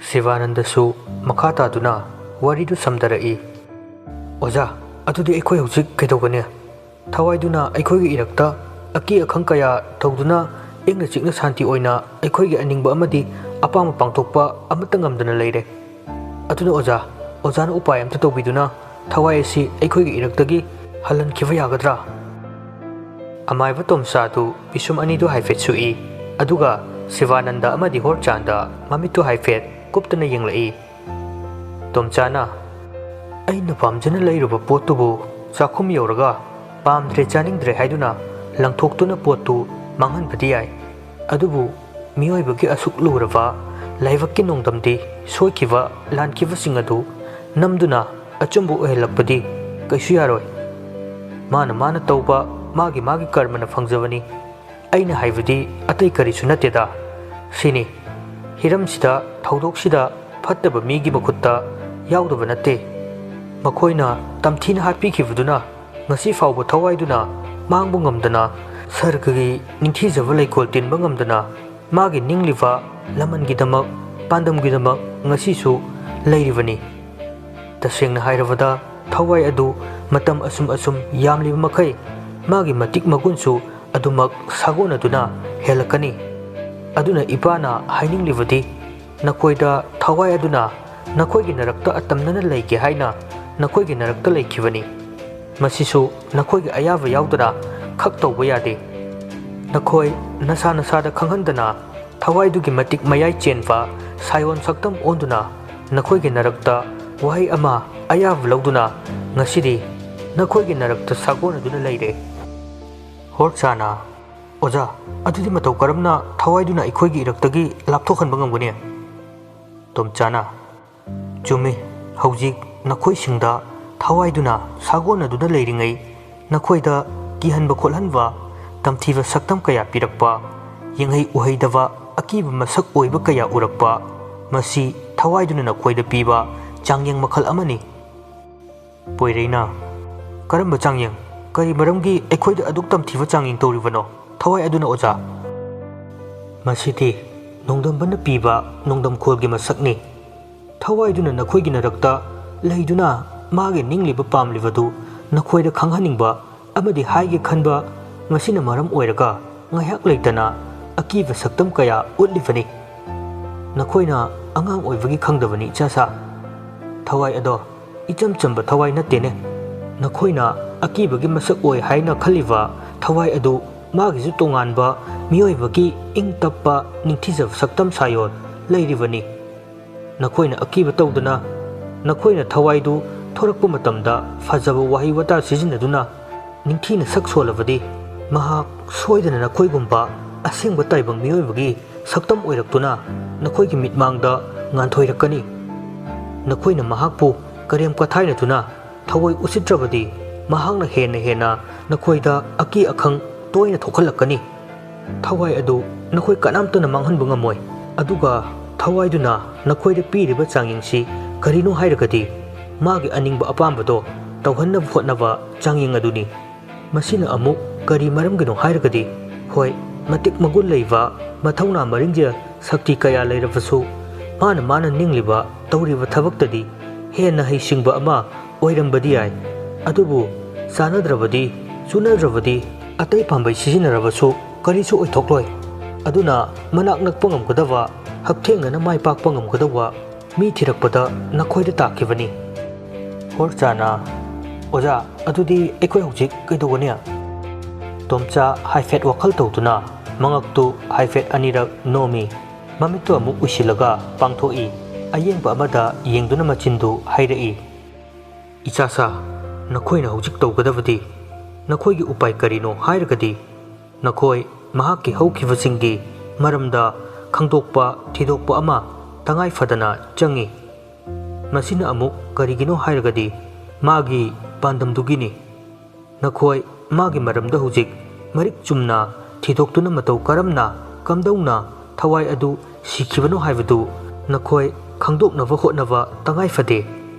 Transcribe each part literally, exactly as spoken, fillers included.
ꯁꯤꯕꯥꯅꯟꯗꯁꯨ ꯃꯈꯥ ꯇꯥꯗꯨꯅ ꯋꯥꯔꯤꯗꯨ ꯁꯝꯗꯔꯛꯏ꯫ "ꯑꯣꯖꯥ, ꯑꯗꯨꯗꯤ ꯑꯩꯈꯣꯏ ꯍꯧꯖꯤꯛ ꯀꯩꯗꯧꯒꯅꯤ? ꯊꯋꯥꯏꯗꯨꯅ ꯑꯩꯈꯣꯏꯒꯤ ꯏꯔꯛꯇ ꯑꯀꯤ ꯑꯈꯪ ꯀꯌꯥ ꯇꯧꯗꯨꯅ ꯏꯪꯅ ꯆꯤꯛꯅ ꯁꯥꯟꯇꯤ ꯑꯣꯏꯅ ꯑꯩꯈꯣꯏꯒꯤ ꯑꯅꯤꯡꯕ ꯑꯃꯗꯤ ꯑꯄꯥꯝꯕ ꯄꯥꯡꯊꯣꯛꯄ ꯑꯃꯠꯇ ꯉꯝꯗꯅ ꯂꯩꯔꯦ꯫ ꯑꯗꯨꯅ ꯑꯣꯖꯥ, ꯑꯣꯖꯥꯅ ꯎꯄꯥꯏ ꯑꯃꯠꯇ ꯇꯧꯕꯤꯗꯨꯅ ꯊꯋꯥꯏ ꯑꯁꯤ ꯑꯩꯈꯣꯏꯒꯤ ꯏꯔꯛꯇꯒꯤ ꯍꯜꯍꯟꯈꯤꯕ ꯌꯥꯒꯗ꯭ꯔꯥ?" ꯑꯃꯥꯏꯕ ꯇꯣꯝꯆꯥꯗꯨ ꯄꯤꯁꯨꯝ ꯑꯅꯤꯗꯨ ꯍꯥꯏꯐꯦꯠ ꯁꯨꯛꯏ, ꯑꯗꯨꯒ ꯁꯤꯕꯥꯅꯟꯗ ꯑꯃꯗꯤ ꯍꯣꯔꯆꯥꯟꯗ ꯃꯃꯤꯠꯇꯨ ꯍꯥꯏꯐꯦꯠ ꯀꯨꯞꯇꯅ ꯌꯦꯡꯂꯛꯏ꯫ ꯇꯣꯝꯆꯥꯅ, "ꯑꯩꯅ ꯄꯥꯝꯖꯅ ꯂꯩꯔꯨꯕ ꯄꯣꯠꯇꯨꯕꯨ ꯆꯥꯛꯈꯨꯝ ꯌꯧꯔꯒ ꯄꯥꯝꯗ꯭ꯔꯦ, ꯆꯥꯅꯤꯡꯗ꯭ꯔꯦ ꯍꯥꯏꯗꯨꯅ ꯂꯪꯊꯣꯛꯇꯨꯅ ꯄꯣꯠꯇꯨ ꯃꯥꯡꯍꯟꯕꯗꯤ ꯌꯥꯏ, ꯑꯗꯨꯕꯨ ꯃꯤꯑꯣꯏꯕꯒꯤ ꯑꯁꯨꯛ ꯂꯨꯔꯕ ꯂꯥꯏꯕꯛꯀꯤ ꯅꯣꯡꯗꯝꯗꯤ ꯁꯣꯏꯈꯤꯕ ꯂꯥꯟꯈꯤꯕꯁꯤꯡ ꯑꯗꯨ ꯅꯝꯗꯨꯅ ꯑꯆꯨꯝꯕ ꯑꯣꯏꯍꯜꯂꯛꯄꯗꯤ ꯀꯩꯁꯨ ꯌꯥꯔꯣꯏ꯫ ꯃꯥꯅ ꯃꯥꯅ ꯇꯧꯕ ꯃꯥꯒꯤ ꯃꯥꯒꯤ ꯀꯔꯃꯅ ꯐꯪꯖꯕꯅꯤ꯫ ꯑꯩꯅ ꯍꯥꯏꯕꯗꯤ ꯑꯇꯩ ꯀꯔꯤꯁꯨ ꯅꯠꯇꯦꯗ꯫ ꯁꯤꯅꯤ, ꯍꯤꯔꯝꯁꯤꯗ, ꯊꯧꯗꯣꯛꯁꯤꯗ ꯐꯠꯇꯕ ꯃꯤꯒꯤ ꯃꯈꯨꯠꯇ ꯌꯥꯎꯗꯕ ꯅꯠꯇꯦ꯫ ꯃꯈꯣꯏꯅ ꯇꯝꯊꯤꯅ ꯍꯥꯠꯄꯤꯈꯤꯕꯗꯨꯅ ꯉꯁꯤ ꯐꯥꯎꯕ ꯊꯋꯥꯏꯗꯨꯅ ꯃꯥꯡꯕ ꯉꯝꯗꯅ ꯁꯔꯒꯒꯤ ꯅꯤꯡꯊꯤꯖꯕ ꯂꯩꯀꯣꯜ ꯇꯤꯟꯕ ꯉꯝꯗꯅ ꯃꯥꯒꯤ ꯅꯤꯡꯂꯤꯕ ꯂꯃꯟꯒꯤꯗꯃꯛ, ꯄꯥꯟꯗꯝꯒꯤꯗꯃꯛ ꯉꯁꯤꯁꯨ ꯂꯩꯔꯤꯕꯅꯤ꯫ ꯇꯁꯦꯡꯅ ꯍꯥꯏꯔꯕꯗ, ꯊꯋꯥꯏ ꯑꯗꯨ ꯃꯇꯝ ꯑꯁꯨꯝ ꯑꯁꯨꯝ ꯌꯥꯝꯂꯤꯕ ꯃꯈꯩ ꯃꯥꯒꯤ ꯃꯇꯤꯛ ꯃꯒꯨꯟꯁꯨ ꯑꯗꯨꯃꯛ ꯁꯥꯒꯣꯟꯅꯗꯨꯅ ꯍꯦꯜꯂꯛꯀꯅꯤ꯫ ꯑꯗꯨꯅ ꯏꯄꯥꯅ ꯍꯥꯏꯅꯤꯡꯂꯤꯕꯗꯤ, ꯅꯈꯣꯏꯗ ꯊꯋꯥꯏ ꯑꯗꯨꯅ ꯅꯈꯣꯏꯒꯤ ꯅꯔꯛꯇ ꯑꯇꯝꯅꯅ ꯂꯩꯒꯦ ꯍꯥꯏꯅ ꯅꯈꯣꯏꯒꯤ ꯅꯔꯛꯇ ꯂꯩꯈꯤꯕꯅꯤ꯫ ꯃꯁꯤꯁꯨ ꯅꯈꯣꯏꯒꯤ ꯑꯌꯥꯕ ꯌꯥꯎꯗꯅ ꯈꯛ ꯇꯧꯕ ꯌꯥꯗꯦ꯫ ꯅꯈꯣꯏ ꯅꯁꯥ ꯅꯁꯥꯗ ꯈꯪꯍꯟꯗꯅ ꯊꯋꯥꯏꯗꯨꯒꯤ ꯃꯇꯤꯛ ꯃꯌꯥꯏ ꯆꯦꯟꯕ ꯁꯥꯏꯑꯣꯟ ꯁꯛꯇꯝ ꯑꯣꯟꯗꯨꯅ ꯅꯈꯣꯏꯒꯤ ꯅꯔꯛꯇ ꯋꯥꯍꯩ ꯑꯃ ꯑꯌꯥꯕ ꯂꯧꯗꯨꯅ ꯉꯁꯤꯗꯤ ꯅꯈꯣꯏꯒꯤ ꯅꯔꯛꯇ ꯁꯥꯒꯣꯟꯅꯗꯨꯅ ꯂꯩꯔꯦ꯫" ꯍꯣꯔꯆꯥꯅ, "ꯑꯣꯖꯥ, ꯑꯗꯨꯗꯤ ꯃꯇꯧ ꯀꯔꯝꯅ ꯊꯋꯥꯏꯗꯨꯅ ꯑꯩꯈꯣꯏꯒꯤ ꯏꯔꯛꯇꯒꯤ ꯂꯥꯞꯊꯣꯛꯍꯟꯕ ꯉꯝꯒꯅꯤ?" ꯇꯣꯝꯆꯥꯅ, "ꯆꯨꯝꯃꯤ, ꯍꯧꯖꯤꯛ ꯅꯈꯣꯏꯁꯤꯡꯗ ꯊꯋꯥꯏꯗꯨꯅ ꯁꯥꯒꯣꯟꯅꯗꯨꯅ ꯂꯩꯔꯤꯉꯩ ꯅꯈꯣꯏꯗ ꯀꯤꯍꯟꯕ ꯈꯣꯠꯍꯟꯕ, ꯇꯝꯊꯤꯕ ꯁꯛꯇꯝ ꯀꯌꯥ ꯄꯤꯔꯛꯄ, ꯌꯦꯡꯍꯩ ꯎꯍꯩꯗꯕ ꯑꯀꯤꯕ ꯃꯁꯛ ꯑꯣꯏꯕ ꯀꯌꯥ ꯎꯔꯛꯄ, ꯃꯁꯤ ꯊꯋꯥꯏꯗꯨꯅ ꯅꯈꯣꯏꯗ ꯄꯤꯕ ꯆꯥꯡꯌꯦꯡ ꯃꯈꯜ ꯑꯃꯅꯤ꯫" ꯄꯣꯏꯔꯩꯅ, "ꯀꯔꯝꯕ ꯆꯥꯡꯌꯦꯡ? ꯀꯔꯤ ꯃꯔꯝꯒꯤ ꯑꯩꯈꯣꯏꯗ ꯑꯗꯨꯛ ꯇꯝꯊꯤꯕ ꯆꯥꯡꯌꯦꯡ ꯇꯧꯔꯤꯕꯅꯣ ꯊꯋꯥꯏ ꯑꯗꯨꯅ, ꯑꯣꯖꯥ?" "ꯃꯁꯤꯗꯤ ꯅꯣꯡꯗꯝꯕꯅ ꯄꯤꯕ ꯅꯣꯡꯗꯝꯈꯣꯜꯒꯤ ꯃꯁꯛꯅꯤ꯫ ꯊꯋꯥꯏꯗꯨꯅ ꯅꯈꯣꯏꯒꯤ ꯅꯔꯛꯇ ꯂꯩꯗꯨꯅ ꯃꯥꯒꯤ ꯅꯤꯡꯂꯤꯕ ꯄꯥꯝꯂꯤꯕꯗꯨ ꯅꯈꯣꯏꯗ ꯈꯪꯍꯟꯅꯤꯡꯕ ꯑꯃꯗꯤ ꯍꯥꯏꯒꯦ ꯈꯟꯕ, ꯃꯁꯤꯅ ꯃꯔꯝ ꯑꯣꯏꯔꯒ ꯉꯥꯏꯍꯥꯛ ꯂꯩꯇꯅ ꯑꯀꯤꯕ ꯁꯛꯇꯝ ꯀꯌꯥ ꯎꯠꯂꯤꯕꯅꯤ꯫ ꯅꯈꯣꯏꯅ ꯑꯉꯥꯡ ꯑꯣꯏꯕꯒꯤ ꯈꯪꯗꯕꯅꯤ, ꯏꯆꯥꯁꯥ꯫ ꯊꯋꯥꯏ ꯑꯗꯣ ꯏꯆꯝ ꯆꯝꯕ ꯊꯋꯥꯏ ꯅꯠꯇꯦꯅꯦ꯫ ꯅꯈꯣꯏꯅ ꯑꯀꯤꯕꯒꯤ ꯃꯁꯛ ꯑꯣꯏ ꯍꯥꯏꯅ ꯈꯜꯂꯤꯕ ꯊꯋꯥꯏ ꯑꯗꯨ ꯃꯥꯒꯤꯁꯨ ꯇꯣꯉꯥꯟꯕ ꯃꯤꯑꯣꯏꯕꯒꯤ ꯏꯪ ꯇꯞꯄ ꯅꯤꯡꯊꯤꯖꯕ ꯁꯛꯇꯝ ꯁꯥꯌꯣꯟ ꯂꯩꯔꯤꯕꯅꯤ꯫ ꯅꯈꯣꯏꯅ ꯑꯀꯤꯕ ꯇꯧꯗꯅ, ꯅꯈꯣꯏꯅ ꯊꯋꯥꯏꯗꯨ ꯊꯣꯔꯛꯄ ꯃꯇꯝꯗ ꯐꯖꯕ ꯋꯥꯍꯩ ꯋꯥꯇꯥ ꯁꯤꯖꯤꯟꯅꯗꯨꯅ ꯅꯤꯡꯊꯤꯅ ꯁꯛ ꯁꯣꯜꯂꯕꯗꯤ, ꯃꯍꯥꯛ ꯁꯣꯏꯗꯅ ꯅꯈꯣꯏꯒꯨꯝꯕ ꯑꯁꯦꯡꯕ ꯇꯥꯏꯕꯪ ꯃꯤꯑꯣꯏꯕꯒꯤ ꯁꯛꯇꯝ ꯑꯣꯏꯔꯛꯇꯨꯅ ꯅꯈꯣꯏꯒꯤ ꯃꯤꯠꯃꯥꯡꯗ ꯉꯥꯟꯊꯣꯏꯔꯛꯀꯅꯤ꯫ ꯅꯈꯣꯏꯅ ꯃꯍꯥꯛꯄꯨ ꯀꯔꯦꯝ ꯀꯊꯥꯏꯅꯗꯨꯅ ꯊꯋꯥꯏ ꯎꯁꯤꯠꯇ꯭ꯔꯕꯗꯤ, ꯃꯍꯥꯛꯅ ꯍꯦꯟꯅ ꯍꯦꯟꯅ ꯅꯈꯣꯏꯗ ꯑꯀꯤ ꯑꯈꯪ ꯇꯣꯏꯅ ꯊꯣꯛꯍꯜꯂꯛꯀꯅꯤ꯫ ꯊꯋꯥꯏ ꯑꯗꯨ ꯅꯈꯣꯏ ꯀꯅꯥꯝꯇꯅ ꯃꯥꯡꯍꯟꯕ ꯉꯝꯃꯣꯏ꯫ ꯑꯗꯨꯒ ꯊꯋꯥꯏꯗꯨꯅ ꯅꯈꯣꯏꯗ ꯄꯤꯔꯤꯕ ꯆꯥꯡꯌꯦꯡꯁꯤ ꯀꯔꯤꯅꯣ ꯍꯥꯏꯔꯒꯗꯤ, ꯃꯥꯒꯤ ꯑꯅꯤꯡꯕ ꯑꯄꯥꯝꯕꯗꯣ ꯇꯧꯍꯟꯅꯕ ꯍꯣꯠꯅꯕ ꯆꯥꯡꯌꯦꯡ ꯑꯗꯨꯅꯤ꯫ ꯃꯁꯤꯅ ꯑꯃꯨꯛ ꯀꯔꯤ ꯃꯔꯝꯒꯤꯅꯣ ꯍꯥꯏꯔꯒꯗꯤ, ꯍꯣꯏ, ꯃꯇꯤꯛ ꯃꯒꯨꯟ ꯂꯩꯕ, ꯃꯊꯧꯅꯥ ꯃꯔꯤꯡꯖꯦꯜ, ꯁꯛꯇꯤ ꯀꯌꯥ ꯂꯩꯔꯕꯁꯨ, ꯃꯥꯅ ꯃꯥꯅ ꯅꯤꯡꯂꯤꯕ ꯇꯧꯔꯤꯕ ꯊꯕꯛꯇꯗꯤ ꯍꯦꯟꯅ ꯍꯩꯁꯤꯡꯕ ꯑꯃ ꯑꯣꯏꯔꯝꯕꯗꯤ ꯌꯥꯏ꯫ ꯑꯗꯨꯕꯨ ꯆꯥꯟꯅꯗ꯭ꯔꯕꯗꯤ, ꯆꯨꯅꯗ꯭ꯔꯕꯗꯤ, ꯑꯇꯩ ꯄꯥꯝꯕꯩ ꯁꯤꯖꯤꯟꯅꯔꯕꯁꯨ ꯀꯔꯤꯁꯨ ꯑꯣꯏꯊꯣꯛꯂꯣꯏ꯫ ꯑꯗꯨꯅ ꯃꯅꯥꯛ ꯅꯛꯄ ꯉꯝꯒꯗꯕ, ꯍꯛꯊꯦꯡꯅꯅ ꯃꯥꯏ ꯄꯥꯛꯄ ꯉꯝꯒꯗꯧꯕ ꯃꯤ ꯊꯤꯔꯛꯄꯗ ꯅꯈꯣꯏꯗ ꯇꯥꯛꯈꯤꯕꯅꯤ꯫ ꯍꯣꯔꯆꯥꯅ, "ꯑꯣꯖꯥ, ꯑꯗꯨꯗꯤ ꯑꯩꯈꯣꯏ ꯍꯧꯖꯤꯛ ꯀꯩꯗꯧꯒꯅꯤ?" ꯇꯣꯝꯆꯥ ꯍꯥꯏꯐꯦꯠ ꯋꯥꯈꯜ ꯇꯧꯗꯨꯅ ꯃꯉꯛꯇꯨ ꯍꯥꯏꯐꯦꯠ ꯑꯅꯤꯔꯛ ꯅꯣꯝꯃꯤ꯫ ꯃꯃꯤꯠꯇꯨ ꯑꯃꯨꯛ ꯎꯏꯁꯤꯜꯂꯒ ꯄꯥꯡꯊꯣꯛꯏ꯫ ꯑꯌꯦꯡꯕ ꯑꯃꯗ ꯌꯦꯡꯗꯨꯅ ꯃꯆꯤꯟꯗꯨ ꯍꯥꯏꯔꯛꯏ, "ꯏꯆꯥꯁꯥ, ꯅꯈꯣꯏꯅ ꯍꯧꯖꯤꯛ ꯇꯧꯒꯗꯕꯗꯤ, ꯅꯈꯣꯏꯒꯤ ꯎꯄꯥꯏ ꯀꯔꯤꯅꯣ ꯍꯥꯏꯔꯒꯗꯤ, ꯅꯈꯣꯏ ꯃꯍꯥꯛꯀꯤ ꯍꯧꯈꯤꯕꯁꯤꯡꯒꯤ ꯃꯔꯝꯗ ꯈꯪꯗꯣꯛꯄ, ꯊꯤꯗꯣꯛꯄ ꯑꯃ ꯇꯉꯥꯏ ꯐꯗꯅ ꯆꯪꯏ꯫ ꯃꯁꯤꯅ ꯑꯃꯨꯛ ꯀꯔꯤꯒꯤꯅꯣ ꯍꯥꯏꯔꯒꯗꯤ, ꯃꯥꯒꯤ ꯄꯥꯟꯗꯝꯗꯨꯒꯤꯅꯤ꯫ ꯅꯈꯣꯏ ꯃꯥꯒꯤ ꯃꯔꯝꯗ ꯍꯧꯖꯤꯛ ꯃꯔꯤꯛ ꯆꯨꯝꯅ ꯊꯤꯗꯣꯛꯇꯨꯅ ꯃꯇꯧ ꯀꯔꯝꯅ, ꯀꯝꯗꯧꯅ ꯊꯋꯥꯏ ꯑꯗꯨ ꯁꯤꯈꯤꯕꯅꯣ ꯍꯥꯏꯕꯗꯨ ꯅꯈꯣꯏ ꯈꯪꯗꯣꯛꯅꯕ ꯍꯣꯠꯅꯕ ꯇꯉꯥꯏ ꯐꯗꯦ꯫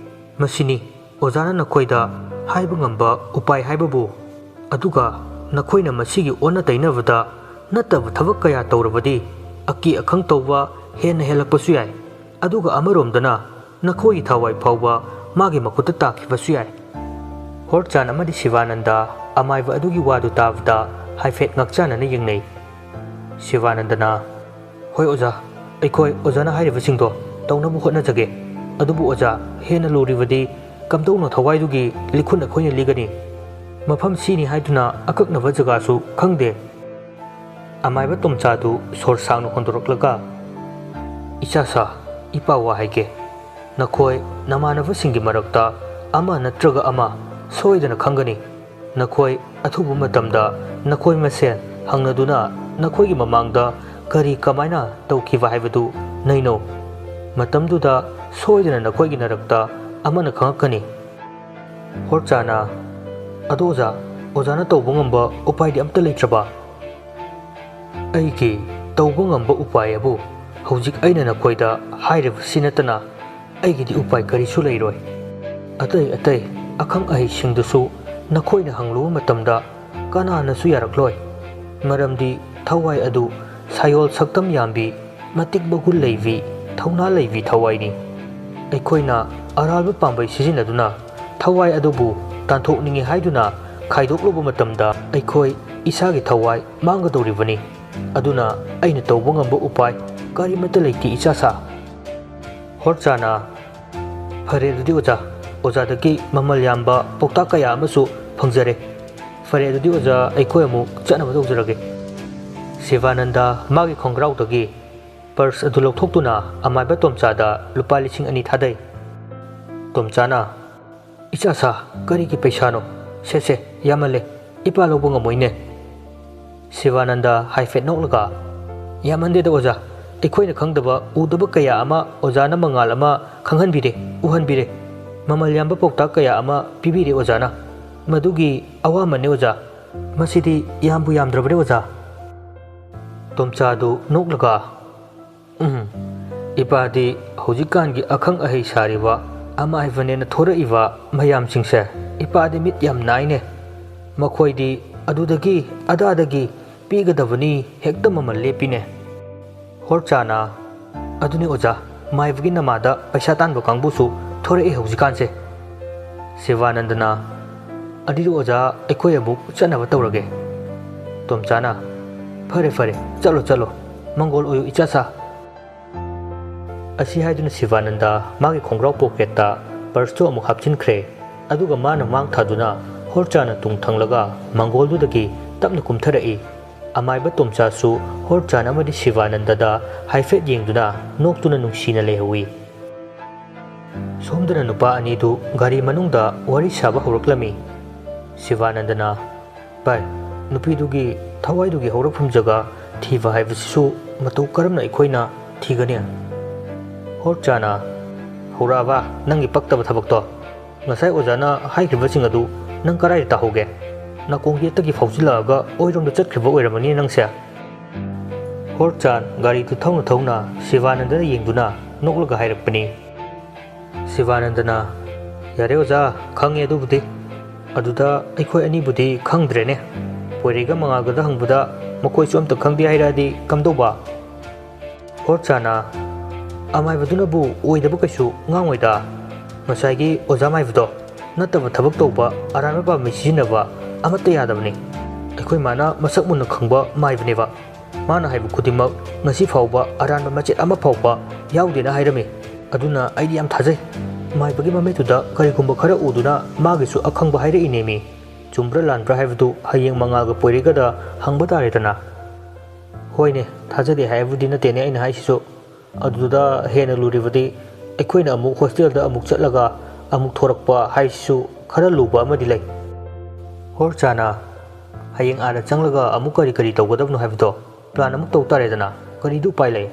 ꯃꯁꯤꯅꯤ ꯑꯣꯖꯥꯅ ꯅꯈꯣꯏꯗ ꯍꯥꯏꯕ ꯉꯝꯕ ꯎꯄꯥꯏ ꯍꯥꯏꯕꯕꯨ꯫ ꯑꯗꯨꯒ ꯅꯈꯣꯏꯅ ꯃꯁꯤꯒꯤ ꯑꯣꯟꯅ ꯇꯩꯅꯕꯗ ꯅꯠꯇꯕ ꯊꯕꯛ ꯀꯌꯥ ꯇꯧꯔꯕꯗꯤ, ꯑꯀꯤ ꯑꯈꯪ ꯇꯧꯕ ꯍꯦꯟꯅ ꯍꯦꯜꯂꯛꯄꯁꯨ ꯌꯥꯏ꯫ ꯑꯗꯨꯒ ꯑꯃꯔꯣꯝꯗꯅ ꯅꯈꯣꯏꯒꯤ ꯊꯋꯥꯏ ꯐꯥꯎꯕ ꯃꯥꯒꯤ ꯃꯈꯨꯠꯇ ꯇꯥꯈꯤꯕꯁꯨ ꯌꯥꯏ꯫ ꯍꯣꯔꯆꯥꯟ ꯑꯃꯗꯤ ꯁꯤꯕꯥꯅꯟꯗ ꯑꯃꯥꯏꯕ ꯑꯗꯨꯒꯤ ꯋꯥꯗꯨ ꯇꯥꯕꯗ ꯍꯥꯏꯐꯦꯠ ꯉꯛꯆꯥꯟꯅꯅ ꯌꯦꯡꯅꯩ꯫ ꯁꯤꯕꯥꯅꯟꯗꯅ, "ꯍꯣꯏ ꯑꯣꯖꯥ, ꯑꯩꯈꯣꯏ ꯑꯣꯖꯥꯅ ꯍꯥꯏꯔꯤꯕꯁꯤꯡꯗꯣ ꯇꯧꯅꯕ ꯍꯣꯠꯅꯖꯒꯦ꯫ ꯑꯗꯨꯕꯨ ꯑꯣꯖꯥ, ꯍꯦꯟꯅ ꯂꯨꯔꯤꯕꯗꯤ ꯀꯝꯗꯧꯅ ꯊꯋꯥꯏꯗꯨꯒꯤ ꯂꯤꯈꯨꯟ ꯑꯩꯈꯣꯏꯅ ꯂꯤꯒꯅꯤ? ꯃꯐꯝ ꯁꯤꯅꯤ ꯍꯥꯏꯗꯨꯅ ꯑꯀꯛꯅꯕ ꯖꯒꯥꯁꯨ ꯈꯪꯗꯦ꯫" ꯑꯃꯥꯏꯕ ꯇꯣꯝꯆꯥꯗꯨ ꯁꯣꯔ ꯁꯥꯡꯅ ꯍꯣꯟꯗꯣꯔꯛꯂꯒ, "ꯏꯆꯥꯁꯥ, ꯏꯄꯥ ꯋꯥ ꯍꯥꯏꯒꯦ꯫ ꯅꯈꯣꯏ ꯅꯃꯥꯟꯅꯕꯁꯤꯡꯒꯤ ꯃꯔꯛꯇ ꯑꯃ ꯅꯠꯇ꯭ꯔꯒ ꯑꯃ ꯁꯣꯏꯗꯅ ꯈꯪꯒꯅꯤ꯫ ꯅꯈꯣꯏ ꯑꯊꯨꯕ ꯃꯇꯝꯗ ꯅꯈꯣꯏ ꯃꯁꯦꯟ ꯍꯪꯅꯗꯨꯅ ꯅꯈꯣꯏꯒꯤ ꯃꯃꯥꯡꯗ ꯀꯔꯤ ꯀꯃꯥꯏꯅ ꯇꯧꯈꯤꯕ ꯍꯥꯏꯕꯗꯨ ꯅꯩꯅꯧ꯫ ꯃꯇꯝꯗꯨꯗ ꯁꯣꯏꯗꯅ ꯅꯈꯣꯏꯒꯤ ꯅꯔꯛꯇ ꯑꯃꯅ ꯈꯪꯉꯛꯀꯅꯤ꯫" ꯍꯣꯔꯆꯥꯅ, "ꯑꯗꯣ ꯑꯣꯖꯥ, ꯑꯣꯖꯥꯅ ꯇꯧꯕ ꯉꯝꯕ ꯎꯄꯥꯏꯗꯤ ꯑꯝꯇ ꯂꯩꯇ꯭ꯔꯕ?" "ꯑꯩꯒꯤ ꯇꯧꯕ ꯉꯝꯕ ꯎꯄꯥꯏ ꯑꯕꯨ ꯍꯧꯖꯤꯛ ꯑꯩꯅ ꯅꯈꯣꯏꯗ ꯍꯥꯏꯔꯤꯕꯁꯤ ꯅꯠꯇꯅ ꯑꯩꯒꯤꯗꯤ ꯎꯄꯥꯏ ꯀꯔꯤꯁꯨ ꯂꯩꯔꯣꯏ꯫ ꯑꯇꯩ ꯑꯇꯩ ꯑꯈꯪ ꯑꯍꯩꯁꯤꯡꯗꯨꯁꯨ ꯅꯈꯣꯏꯅ ꯍꯪꯂꯨꯕ ꯃꯇꯝꯗ ꯀꯅꯥꯅꯁꯨ ꯌꯥꯔꯛꯂꯣꯏ꯫ ꯃꯔꯝꯗꯤ ꯊꯋꯥꯏ ꯑꯗꯨ ꯁꯥꯌꯣꯜ ꯁꯛꯇꯝ ꯌꯥꯝꯕꯤ, ꯃꯇꯤꯛ ꯃꯒꯨꯟ ꯂꯩꯕꯤ, ꯊꯧꯅꯥ ꯂꯩꯕꯤ ꯊꯋꯥꯏꯅꯤ꯫ ꯑꯩꯈꯣꯏꯅ ꯑꯔꯥꯟꯕ ꯄꯥꯝꯕꯩ ꯁꯤꯖꯤꯟꯅꯗꯨꯅ ꯊꯋꯥꯏ ꯑꯗꯨꯕꯨ ꯇꯥꯟꯊꯣꯛꯅꯤꯡꯉꯤ ꯍꯥꯏꯗꯨꯅ ꯈꯥꯏꯗꯣꯛꯂꯨꯕ ꯃꯇꯝꯗ ꯑꯩꯈꯣꯏ ꯏꯁꯥꯒꯤ ꯊꯋꯥꯏ ꯃꯥꯡꯒꯗꯧꯔꯤꯕꯅꯤ꯫ ꯑꯗꯨꯅ ꯑꯩꯅ ꯇꯧꯕ ꯉꯝꯕ ꯎꯄꯥꯏ ꯀꯔꯤꯃꯠꯇ ꯂꯩꯇꯦ, ꯏꯆꯥꯁꯥ꯫" ꯍꯣꯔꯆꯥꯅ, "ꯐꯔꯦ ꯑꯗꯨꯗꯤ ꯑꯣꯖꯥ, ꯑꯣꯖꯥꯗꯒꯤ ꯃꯃꯜ ꯌꯥꯝꯕ ꯄꯥꯎꯇꯥꯛ ꯀꯌꯥ ꯑꯃꯁꯨ ꯐꯪꯖꯔꯦ꯫ ꯐꯔꯦ ꯑꯗꯨꯗꯤ ꯑꯣꯖꯥ, ꯑꯩꯈꯣꯏ ꯑꯃꯨꯛ ꯆꯠꯅꯕ ꯇꯧꯖꯔꯒꯦ꯫" ꯁꯤꯕꯥꯅꯟꯗ ꯃꯥꯒꯤ ꯈꯣꯡꯒ꯭ꯔꯥꯎꯗꯒꯤ ꯄꯔꯁ ꯑꯗꯨ ꯂꯧꯊꯣꯛꯇꯨꯅ ꯑꯃꯥꯏꯕ ꯇꯣꯝꯆꯥꯗ ꯂꯨꯄꯥ ꯂꯤꯁꯤꯡ ꯑꯅꯤ ꯊꯥꯗꯩ꯫ ꯇꯣꯝꯆꯥꯅ, "ꯏꯆꯥꯁꯥ, ꯀꯔꯤꯒꯤ ꯄꯩꯁꯥꯅꯣ? ꯁꯦ, ꯁꯦ, ꯌꯥꯝꯃꯜꯂꯦ꯫ ꯏꯄꯥ ꯂꯧꯕ ꯉꯝꯃꯣꯏꯅꯦ꯫" ꯁꯤꯕꯥꯅꯟꯗ ꯍꯥꯏꯐꯦꯠ ꯅꯣꯛꯂꯒ, "ꯌꯥꯝꯃꯟꯗꯦꯗ ꯑꯣꯖꯥ, ꯑꯩꯈꯣꯏꯅ ꯈꯪꯗꯕ ꯎꯗꯕ ꯀꯌꯥ ꯑꯃ ꯑꯣꯖꯥꯅ ꯃꯉꯥꯜ ꯑꯃ ꯈꯪꯍꯟꯕꯤꯔꯦ, ꯎꯍꯟꯕꯤꯔꯦ꯫ ꯃꯃꯜ ꯌꯥꯝꯕ ꯄꯥꯎꯇꯥꯛ ꯀꯌꯥ ꯑꯃ ꯄꯤꯕꯤꯔꯦ ꯑꯣꯖꯥꯅ꯫ ꯃꯗꯨꯒꯤ ꯑꯋꯥꯃꯟꯅꯦ ꯑꯣꯖꯥ꯫ ꯃꯁꯤꯗꯤ ꯌꯥꯝꯕꯨ ꯌꯥꯝꯗ꯭ꯔꯕꯅꯦ ꯑꯣꯖꯥ꯫" ꯇꯣꯝꯆꯥꯗꯨ ꯅꯣꯛꯂꯒ, "ꯎꯝ, ꯏꯄꯥꯗꯤ ꯍꯧꯖꯤꯛꯀꯥꯟꯒꯤ ꯑꯈꯪ ꯑꯍꯩ ꯁꯥꯔꯤꯕ ꯑꯃꯥꯏꯕꯅꯦꯅ ꯊꯣꯔꯛꯏꯕ ꯃꯌꯥꯝꯁꯤꯡꯁꯦ ꯏꯄꯥꯗꯤ ꯃꯤꯠ ꯌꯥꯝ ꯅꯥꯏꯅꯦ꯫ ꯃꯈꯣꯏꯗꯤ ꯑꯗꯨꯗꯒꯤ ꯑꯗꯥꯗꯒꯤ ꯄꯤꯒꯗꯕꯅꯤ ꯍꯦꯛꯇ ꯃꯃꯜ ꯂꯦꯞꯄꯤꯅꯦ꯫" ꯍꯣꯔꯆꯥꯅ, "ꯑꯗꯨꯅꯤ ꯑꯣꯖꯥ, ꯃꯥꯏꯕꯒꯤ ꯅꯃꯥꯗ ꯄꯩꯁꯥ ꯇꯥꯟꯕ ꯀꯥꯡꯕꯨꯁꯨ ꯊꯣꯔꯛꯑꯦ ꯍꯧꯖꯤꯛꯀꯥꯟꯁꯦ꯫" ꯁꯤꯕꯥꯅꯟꯗꯅ, "ꯑꯗꯨꯗꯤ ꯑꯣꯖꯥ, ꯑꯩꯈꯣꯏ ꯑꯃꯨꯛ ꯆꯠꯅꯕ ꯇꯧꯔꯒꯦ꯫" ꯇꯣꯝꯆꯥꯅ, "ꯐꯔꯦ ꯐꯔꯦ, ꯆꯠꯂꯣ ꯆꯠꯂꯣ, ꯃꯪꯒꯣꯜ ꯑꯣꯏꯌꯨ ꯏꯆꯥꯁꯥ꯫" ꯑꯁꯤ ꯍꯥꯏꯗꯨꯅ ꯁꯤꯕꯥꯅꯟꯗ ꯃꯥꯒꯤ ꯈꯣꯡꯒ꯭ꯔꯥꯎ ꯄꯣꯀꯦꯠꯇ ꯄꯔꯁꯇꯨ ꯑꯃꯨꯛ ꯍꯥꯞꯆꯤꯟꯈ꯭ꯔꯦ꯫ ꯑꯗꯨꯒ ꯃꯥꯅ ꯃꯥꯡ ꯊꯥꯗꯨꯅ ꯍꯣꯔꯆꯥꯅ ꯇꯨꯡ ꯊꯪꯂꯒ ꯃꯪꯒꯣꯜꯗꯨꯗꯒꯤ ꯇꯞꯅ ꯀꯨꯝꯊꯔꯛꯏ꯫ ꯑꯃꯥꯏꯕ ꯇꯣꯝꯆꯥꯁꯨ ꯍꯣꯔꯆꯥꯟ ꯑꯃꯗꯤ ꯁꯤꯕꯥꯅꯟꯗꯗ ꯍꯥꯏꯐꯦꯠ ꯌꯦꯡꯗꯨꯅ ꯅꯣꯛꯇꯨꯅ ꯅꯨꯡꯁꯤꯅ ꯂꯩꯍꯧꯏ꯫ ꯁꯣꯝꯗꯅ ꯅꯨꯄꯥ ꯑꯅꯤꯗꯨ ꯒꯥꯔꯤ ꯃꯅꯨꯡꯗ ꯋꯥꯔꯤ ꯁꯥꯕ ꯍꯧꯔꯛꯂꯝꯃꯤ꯫ ꯁꯤꯕꯥꯅꯟꯗꯅ, "ꯚꯥꯏ, ꯅꯨꯄꯤꯗꯨꯒꯤ ꯊꯋꯥꯏꯗꯨꯒꯤ ꯍꯧꯔꯛꯐꯝ ꯖꯒꯥ ꯊꯤꯕ ꯍꯥꯏꯕꯁꯤꯁꯨ ꯃꯇꯧ ꯀꯔꯝꯅ ꯑꯩꯈꯣꯏꯅ ꯊꯤꯒꯅꯤ?" ꯍꯣꯔꯆꯥꯅ, "ꯍꯧꯔꯛꯑꯕ ꯅꯪꯒꯤ ꯄꯛꯇꯕ ꯊꯕꯛꯇꯣ? ꯉꯁꯥꯏ ꯑꯣꯖꯥꯅ ꯍꯥꯏꯈ꯭ꯔꯤꯕꯁꯤꯡ ꯑꯗꯨ ꯅꯪ ꯀꯔꯥꯏꯗ ꯇꯥꯍꯧꯒꯦ? ꯅꯥꯀꯣꯡ ꯌꯦꯠꯇꯒꯤ ꯐꯥꯎꯖꯤꯜꯂꯛꯑꯒ ꯑꯣꯏꯔꯣꯝꯗ ꯆꯠꯈ꯭ꯔꯤꯕ ꯑꯣꯏꯔꯝꯃꯅꯤ ꯅꯪꯁꯦ꯫" ꯍꯣꯔꯆꯥꯟ ꯒꯥꯔꯤꯗꯨ ꯊꯧꯅ ꯊꯧꯅ ꯁꯤꯕꯥꯅꯟꯗꯗ ꯌꯦꯡꯗꯨꯅ ꯅꯣꯛꯂꯒ ꯍꯥꯏꯔꯛꯄꯅꯤ꯫ ꯁꯤꯕꯥꯅꯟꯗꯅ, "ꯌꯥꯔꯦ ꯑꯣꯖꯥ, ꯈꯪꯉꯦ ꯑꯗꯨꯕꯨꯗꯤ꯫ ꯑꯗꯨꯗ ꯑꯩꯈꯣꯏ ꯑꯅꯤꯕꯨꯗꯤ ꯈꯪꯗ꯭ꯔꯦꯅꯦ꯫ ꯄꯣꯏꯔꯩꯒ ꯃꯉꯥꯜꯒꯗ ꯍꯪꯕꯗ ꯃꯈꯣꯏꯁꯨ ꯑꯝꯇ ꯈꯪꯗꯦ ꯍꯥꯏꯔꯛꯑꯗꯤ ꯀꯝꯗꯧꯕ?" ꯍꯣꯔꯆꯥꯅ, "ꯑꯃꯥꯏꯕꯗꯨꯅꯕꯨ ꯑꯣꯏꯗꯕ ꯀꯩꯁꯨ ꯉꯥꯡꯉꯣꯏꯗ꯫ ꯉꯁꯥꯏꯒꯤ ꯑꯣꯖꯥ ꯃꯥꯏꯕꯗꯣ ꯅꯠꯇꯕ ꯊꯕꯛ ꯇꯧꯕ, ꯑꯔꯥꯟꯕ ꯄꯥꯝꯕꯩ ꯁꯤꯖꯤꯟꯅꯕ ꯑꯃꯠꯇ ꯌꯥꯗꯕꯅꯤ꯫ ꯑꯩꯈꯣꯏ ꯃꯥꯅ ꯃꯁꯛ ꯃꯨꯟꯅ ꯈꯪꯕ ꯃꯥꯏꯕꯅꯦꯕ꯫ ꯃꯥꯅ ꯍꯥꯏꯕ ꯈꯨꯗꯤꯡꯃꯛ ꯉꯁꯤ ꯐꯥꯎꯕ ꯑꯔꯥꯟꯕ ꯃꯆꯦꯠ ꯑꯃ ꯐꯥꯎꯕ ꯌꯥꯎꯗꯦꯅ ꯍꯥꯏꯔꯝꯃꯤ꯫ ꯑꯗꯨꯅ ꯑꯩꯗꯤ ꯌꯥꯝ ꯊꯥꯖꯩ꯫ ꯃꯥꯏꯕꯒꯤ ꯃꯃꯤꯠꯇꯨꯗ ꯀꯔꯤꯒꯨꯝꯕ ꯈꯔ ꯎꯗꯨꯅ ꯃꯥꯒꯤꯁꯨ ꯑꯈꯪꯕ ꯍꯥꯏꯔꯛꯏꯅꯦꯃꯤ꯫ ꯆꯨꯝꯕ꯭ꯔꯥ ꯂꯥꯟꯕ꯭ꯔꯥ ꯍꯥꯏꯕꯗꯨ ꯍꯌꯦꯡ ꯃꯉꯥꯜꯒ ꯄꯣꯏꯔꯩꯒꯗ ꯍꯪꯕ ꯇꯥꯔꯦꯗꯅ꯫" "ꯍꯣꯏꯅꯦ, ꯊꯥꯖꯗꯦ ꯍꯥꯏꯕꯨꯗꯤ ꯅꯠꯇꯦꯅꯦ ꯑꯩꯅ ꯍꯥꯏꯁꯤꯁꯨ꯫ ꯑꯗꯨꯗ ꯍꯦꯟꯅ ꯂꯨꯔꯤꯕꯗꯤ ꯑꯩꯈꯣꯏꯅ ꯑꯃꯨꯛ ꯍꯣꯁꯇꯦꯜꯗ ꯑꯃꯨꯛ ꯆꯠꯂꯒ ꯑꯃꯨꯛ ꯊꯣꯔꯛꯄ ꯍꯥꯏꯁꯤꯁꯨ ꯈꯔ ꯂꯨꯕ ꯑꯃꯗꯤ ꯂꯩ꯫" ꯍꯣꯔꯆꯥꯅ, "ꯍꯌꯦꯡ ꯑꯥꯗ ꯆꯪꯂꯒ ꯑꯃꯨꯛ ꯀꯔꯤ ꯀꯔꯤ ꯇꯧꯒꯗꯕꯅꯣ ꯍꯥꯏꯕꯗꯣ ꯄ꯭ꯂꯥꯟ ꯑꯃꯨꯛ ꯇꯧ ꯇꯥꯔꯦꯗꯅ꯫ ꯀꯔꯤꯗꯤ ꯎꯄꯥꯏ ꯂꯩ?"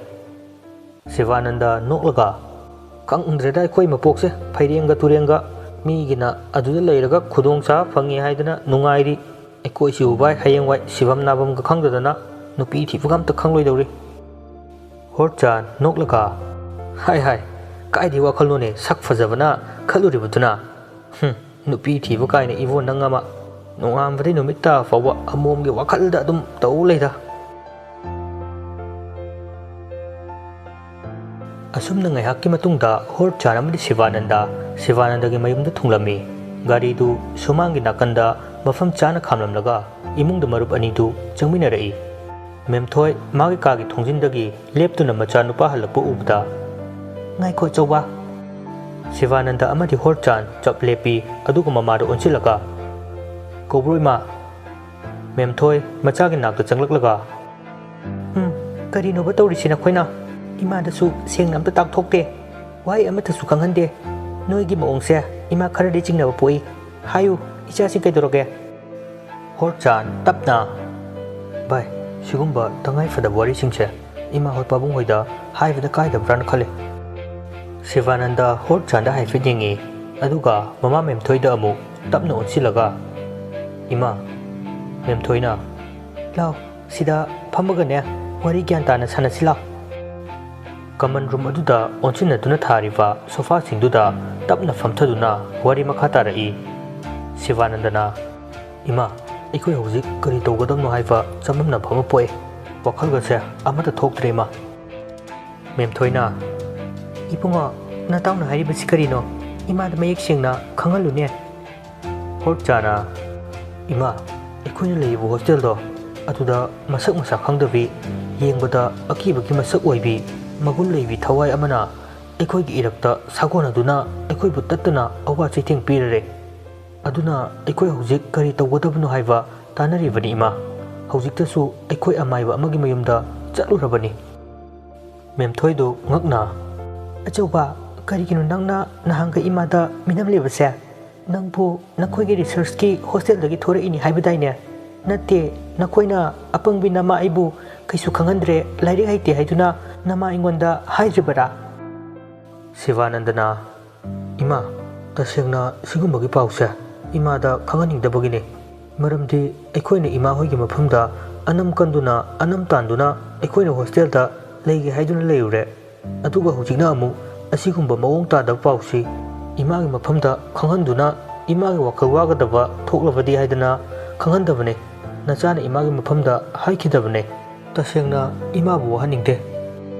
ꯁꯤꯕꯥꯅꯟꯗ ꯅꯣꯛꯂꯒ, "ꯈꯪꯗ꯭ꯔꯦꯗ ꯑꯩꯈꯣꯏ ꯃꯄꯣꯛꯁꯦ, ꯐꯩꯔꯦꯡꯒ ꯇꯨꯔꯦꯡꯒ꯫ ꯃꯤꯒꯤꯅ ꯑꯗꯨꯗ ꯂꯩꯔꯒ ꯈꯨꯗꯣꯡꯆꯥꯕ ꯐꯪꯉꯤ ꯍꯥꯏꯗꯅ ꯅꯨꯡꯉꯥꯏꯔꯤ꯫ ꯑꯩꯈꯣꯏꯁꯤꯕꯨ ꯚꯥꯏ ꯍꯌꯦꯡꯋꯥꯏ ꯁꯤꯐꯝ ꯅꯥꯐꯝꯒ ꯈꯪꯗꯗꯅ ꯅꯨꯄꯤ ꯊꯤꯕꯒ ꯑꯝꯇ ꯈꯪꯂꯣꯏꯗꯧꯔꯤ꯫" ꯍꯣꯔꯆꯥꯟ ꯅꯣꯛꯂꯒ, "ꯍꯥꯏ ꯍꯥꯏ, ꯀꯥꯏꯗꯩ ꯋꯥꯈꯜꯅꯣꯅꯦ, ꯁꯛ ꯐꯖꯕꯅ ꯈꯜꯂꯨꯔꯤꯕꯗꯨꯅ? ꯍꯨꯝ, ꯅꯨꯄꯤ ꯊꯤꯕ ꯀꯥꯏꯅ ꯏꯕꯣ ꯅꯪ ꯑꯃ꯫ ꯅꯣꯡꯉꯥꯟꯕꯗꯩ ꯅꯨꯃꯤꯠ ꯇꯥꯕ ꯐꯥꯎꯕ ꯑꯃꯣꯝꯒꯤ ꯋꯥꯈꯜꯗ ꯑꯗꯨꯝ ꯇꯧ ꯂꯩꯗ꯫" ꯑꯁꯨꯝꯅ ꯉꯥꯏꯍꯥꯛꯀꯤ ꯃꯇꯨꯡꯗ ꯍꯣꯔꯆꯥꯟ ꯑꯃꯗꯤ ꯁꯤꯕꯥꯅꯟꯗ ꯁꯤꯕꯥꯅꯟꯗꯒꯤ ꯃꯌꯨꯝꯗ ꯊꯨꯡꯂꯝꯃꯤ꯫ ꯒꯥꯔꯤꯗꯨ ꯁꯨꯃꯥꯡꯒꯤ ꯅꯥꯀꯟꯗ ꯃꯐꯝ ꯆꯥꯅ ꯈꯥꯝꯂꯝꯂꯒ ꯏꯃꯨꯡꯗ ꯃꯔꯨꯞ ꯑꯅꯤꯗꯨ ꯆꯪꯃꯤꯟꯅꯔꯛꯏ꯫ ꯃꯦꯝꯊꯣꯏ ꯃꯥꯒꯤ ꯀꯥꯒꯤ ꯊꯣꯡꯖꯤꯟꯗꯒꯤ ꯂꯦꯞꯇꯨꯅ ꯃꯆꯥꯅꯨꯄꯥ ꯍꯜꯂꯛꯄ ꯎꯕꯗ, "ꯉꯥꯏꯈꯣ ꯑꯆꯧꯕ!" ꯁꯤꯕꯥꯅꯟꯗ ꯑꯃꯗꯤ ꯍꯣꯔꯆꯥꯟ ꯆꯞ ꯂꯦꯞꯄꯤ, ꯑꯗꯨꯒ ꯃꯃꯥꯗ ꯑꯣꯟꯁꯤꯜꯂꯒ, "ꯀꯧꯕ꯭ꯔꯣ ꯏꯃꯥ?" ꯃꯦꯝꯊꯣꯏ ꯃꯆꯥꯒꯤ ꯅꯥꯛꯇ ꯆꯪꯂꯛꯂꯒ, "ꯎꯝ, ꯀꯔꯤꯅꯣꯕ ꯇꯧꯔꯤꯁꯤ ꯅꯈꯣꯏꯅ? ꯏꯃꯥꯗꯁꯨ ꯁꯦꯡꯅ ꯑꯝꯇ ꯇꯥꯛꯊꯣꯛꯇꯦ꯫ ꯋꯥꯍꯩ ꯑꯃꯠꯇꯁꯨ ꯈꯪꯍꯟꯗꯦ꯫ ꯅꯣꯏꯒꯤ ꯃꯑꯣꯡꯁꯦ ꯏꯃꯥ ꯈꯔꯗꯤ ꯆꯤꯡꯅꯕ ꯄꯣꯛꯏ꯫ ꯍꯥꯏꯌꯨ, ꯏꯆꯥꯁꯤꯡ ꯀꯩꯗꯧꯔꯒꯦ?" ꯍꯣꯔꯆꯥꯟ ꯇꯞꯅ, "ꯚꯥꯏ, ꯁꯤꯒꯨꯝꯕ ꯇꯉꯥꯏ ꯐꯗꯕ ꯋꯥꯔꯤꯁꯤꯡꯁꯦ ꯏꯃꯥ ꯍꯣꯏ ꯄꯥꯕꯨꯡ ꯍꯣꯏꯗ ꯍꯥꯏꯕꯗ ꯀꯥꯏꯗꯕ꯭ꯔꯥꯅ ꯈꯜꯂꯤ꯫" ꯁꯤꯕꯥꯅꯟꯗ ꯍꯣꯔꯆꯥꯟꯗ ꯍꯥꯏꯐꯦꯠ ꯌꯦꯡꯉꯤ, ꯑꯗꯨꯒ ꯃꯃꯥ ꯃꯦꯝꯊꯣꯏꯗ ꯑꯃꯨꯛ ꯇꯞꯅ ꯑꯣꯟꯁꯤꯜꯂꯒ, "ꯏꯃꯥ, ꯃꯦꯝꯊꯣꯏꯅ, ꯂꯥꯎ, ꯁꯤꯗ ꯐꯝꯃꯒꯅꯦ ꯋꯥꯔꯤ ꯒ꯭ꯌꯥꯟ ꯇꯥꯅ ꯁꯥꯟꯅꯁꯤ ꯂꯥꯎ꯫" ꯀꯃꯟ ꯔꯨꯝ ꯑꯗꯨꯗ ꯑꯣꯟꯁꯤꯟꯅꯗꯨꯅ ꯊꯥꯔꯤꯕ ꯁꯣꯐꯥꯁꯤꯡꯗꯨꯗ ꯇꯞꯅ ꯐꯝꯊꯗꯨꯅ ꯋꯥꯔꯤ ꯃꯈꯥ ꯇꯥꯔꯛꯏ꯫ ꯁꯤꯕꯥꯅꯟꯗꯅ, "ꯏꯃꯥ, ꯑꯩꯈꯣꯏ ꯍꯧꯖꯤꯛ ꯀꯔꯤ ꯇꯧꯒꯗꯕꯅꯣ ꯍꯥꯏꯕ ꯆꯃꯝꯅꯕ ꯑꯃ ꯄꯣꯛꯑꯦ꯫ ꯋꯥꯈꯜꯒꯁꯦ ꯑꯃꯠꯇ ꯊꯣꯛꯇ꯭ꯔꯦ ꯏꯃꯥ꯫" ꯃꯦꯝꯊꯣꯏꯅ, "ꯏꯕꯨꯡꯉꯣ, ꯅꯇꯥꯎꯅ ꯍꯥꯏꯔꯤꯕꯁꯤ ꯀꯔꯤꯅꯣ? ꯏꯃꯥꯗ ꯃꯌꯦꯛ ꯁꯦꯡꯅ ꯈꯪꯍꯜꯂꯨꯅꯦ꯫" ꯍꯣꯔꯆꯥꯅ, "ꯏꯃꯥ, ꯑꯩꯈꯣꯏꯅ ꯂꯩꯔꯤꯕ ꯍꯣꯁꯇꯦꯜꯗꯣ ꯑꯗꯨꯗ ꯃꯁꯛ ꯃꯁꯥ ꯈꯪꯗꯕꯤ, ꯌꯦꯡꯕꯗ ꯑꯀꯤꯕꯒꯤ ꯃꯁꯛ ꯑꯣꯏꯕꯤ, ꯃꯒꯨꯟ ꯂꯩꯕꯤ ꯊꯋꯥꯏ ꯑꯃꯅ ꯑꯩꯈꯣꯏꯒꯤ ꯏꯔꯛꯇ ꯁꯥꯒꯣꯟꯅꯗꯨꯅ ꯑꯩꯈꯣꯏꯕꯨ ꯇꯠꯇꯅ ꯑꯋꯥ ꯆꯩꯊꯦꯡ ꯄꯤꯔꯔꯦ꯫ ꯑꯗꯨꯅ ꯑꯩꯈꯣꯏ ꯍꯧꯖꯤꯛ ꯀꯔꯤ ꯇꯧꯒꯗꯕꯅꯣ ꯍꯥꯏꯕ ꯇꯥꯟꯅꯔꯤꯕꯅꯤ ꯏꯃꯥ꯫ ꯍꯧꯖꯤꯛꯇꯁꯨ ꯑꯩꯈꯣꯏ ꯑꯃꯥꯏꯕ ꯑꯃꯒꯤ ꯃꯌꯨꯝꯗ ꯆꯠꯂꯨꯔꯕꯅꯤ꯫" ꯃꯦꯝꯊꯣꯏꯗꯨ ꯉꯛꯅ, "ꯑꯆꯧꯕ, ꯀꯔꯤꯒꯤꯅꯣ ꯅꯪꯅ ꯅꯍꯥꯟꯒ ꯏꯃꯥꯗ ꯃꯤꯅꯝꯂꯤꯕꯁꯦ? ꯅꯪꯕꯨ ꯅꯈꯣꯏꯒꯤ ꯔꯤꯁꯔꯁꯀꯤ ꯍꯣꯁꯇꯦꯜꯗꯒꯤ ꯊꯣꯔꯛꯏꯅꯤ ꯍꯥꯏꯕꯗꯥꯏꯅꯦ? ꯅꯠꯇꯦ, ꯅꯈꯣꯏꯅ ꯑꯄꯪꯕꯤ ꯅꯃꯥ ꯑꯩꯕꯨ ꯀꯩꯁꯨ ꯈꯪꯍꯟꯗ꯭ꯔꯦ, ꯂꯥꯏꯔꯤꯛ ꯍꯩꯇꯦ ꯍꯥꯏꯗꯨꯅ ꯅꯃꯥ ꯑꯩꯉꯣꯟꯗ ꯍꯥꯏꯗ꯭ꯔꯤꯕꯔꯥ?" ꯁꯤꯕꯥꯅꯟꯗꯅ, "ꯏꯃꯥ, ꯇꯁꯦꯡꯅ ꯁꯤꯒꯨꯝꯕꯒꯤ ꯄꯥꯎꯁꯦ ꯏꯃꯥꯗ ꯈꯪꯍꯟꯅꯤꯡꯗꯕꯒꯤꯅꯤ꯫ ꯃꯔꯝꯗꯤ ꯑꯩꯈꯣꯏꯅ ꯏꯃꯥ ꯍꯣꯏꯒꯤ ꯃꯐꯝꯗ ꯑꯅꯝ ꯀꯟꯗꯨꯅ, ꯑꯅꯝ ꯇꯥꯟꯗꯨꯅ ꯑꯩꯈꯣꯏꯅ ꯍꯣꯁꯇꯦꯜꯗ ꯂꯩꯒꯦ ꯍꯥꯏꯗꯨꯅ ꯂꯩꯔꯨꯔꯦ꯫ ꯑꯗꯨꯒ ꯍꯧꯖꯤꯛꯅ ꯑꯃꯨꯛ ꯑꯁꯤꯒꯨꯝꯕ ꯃꯑꯣꯡ ꯇꯥꯗꯕ ꯄꯥꯎꯁꯤ ꯏꯃꯥꯒꯤ ꯃꯐꯝꯗ ꯈꯪꯍꯟꯗꯨꯅ ꯏꯃꯥꯒꯤ ꯋꯥꯈꯜ ꯋꯥꯒꯗꯕ ꯊꯣꯛꯂꯕꯗꯤ ꯍꯥꯏꯗꯅ ꯈꯪꯍꯟꯗꯕꯅꯦ꯫ ꯅꯆꯥꯅ ꯏꯃꯥꯒꯤ ꯃꯐꯝꯗ ꯍꯥꯏꯈꯤꯗꯕꯅꯦ꯫ ꯇꯁꯦꯡꯅ ꯏꯃꯥꯕꯨ ꯋꯥꯍꯟꯅꯤꯡꯗꯦ꯫"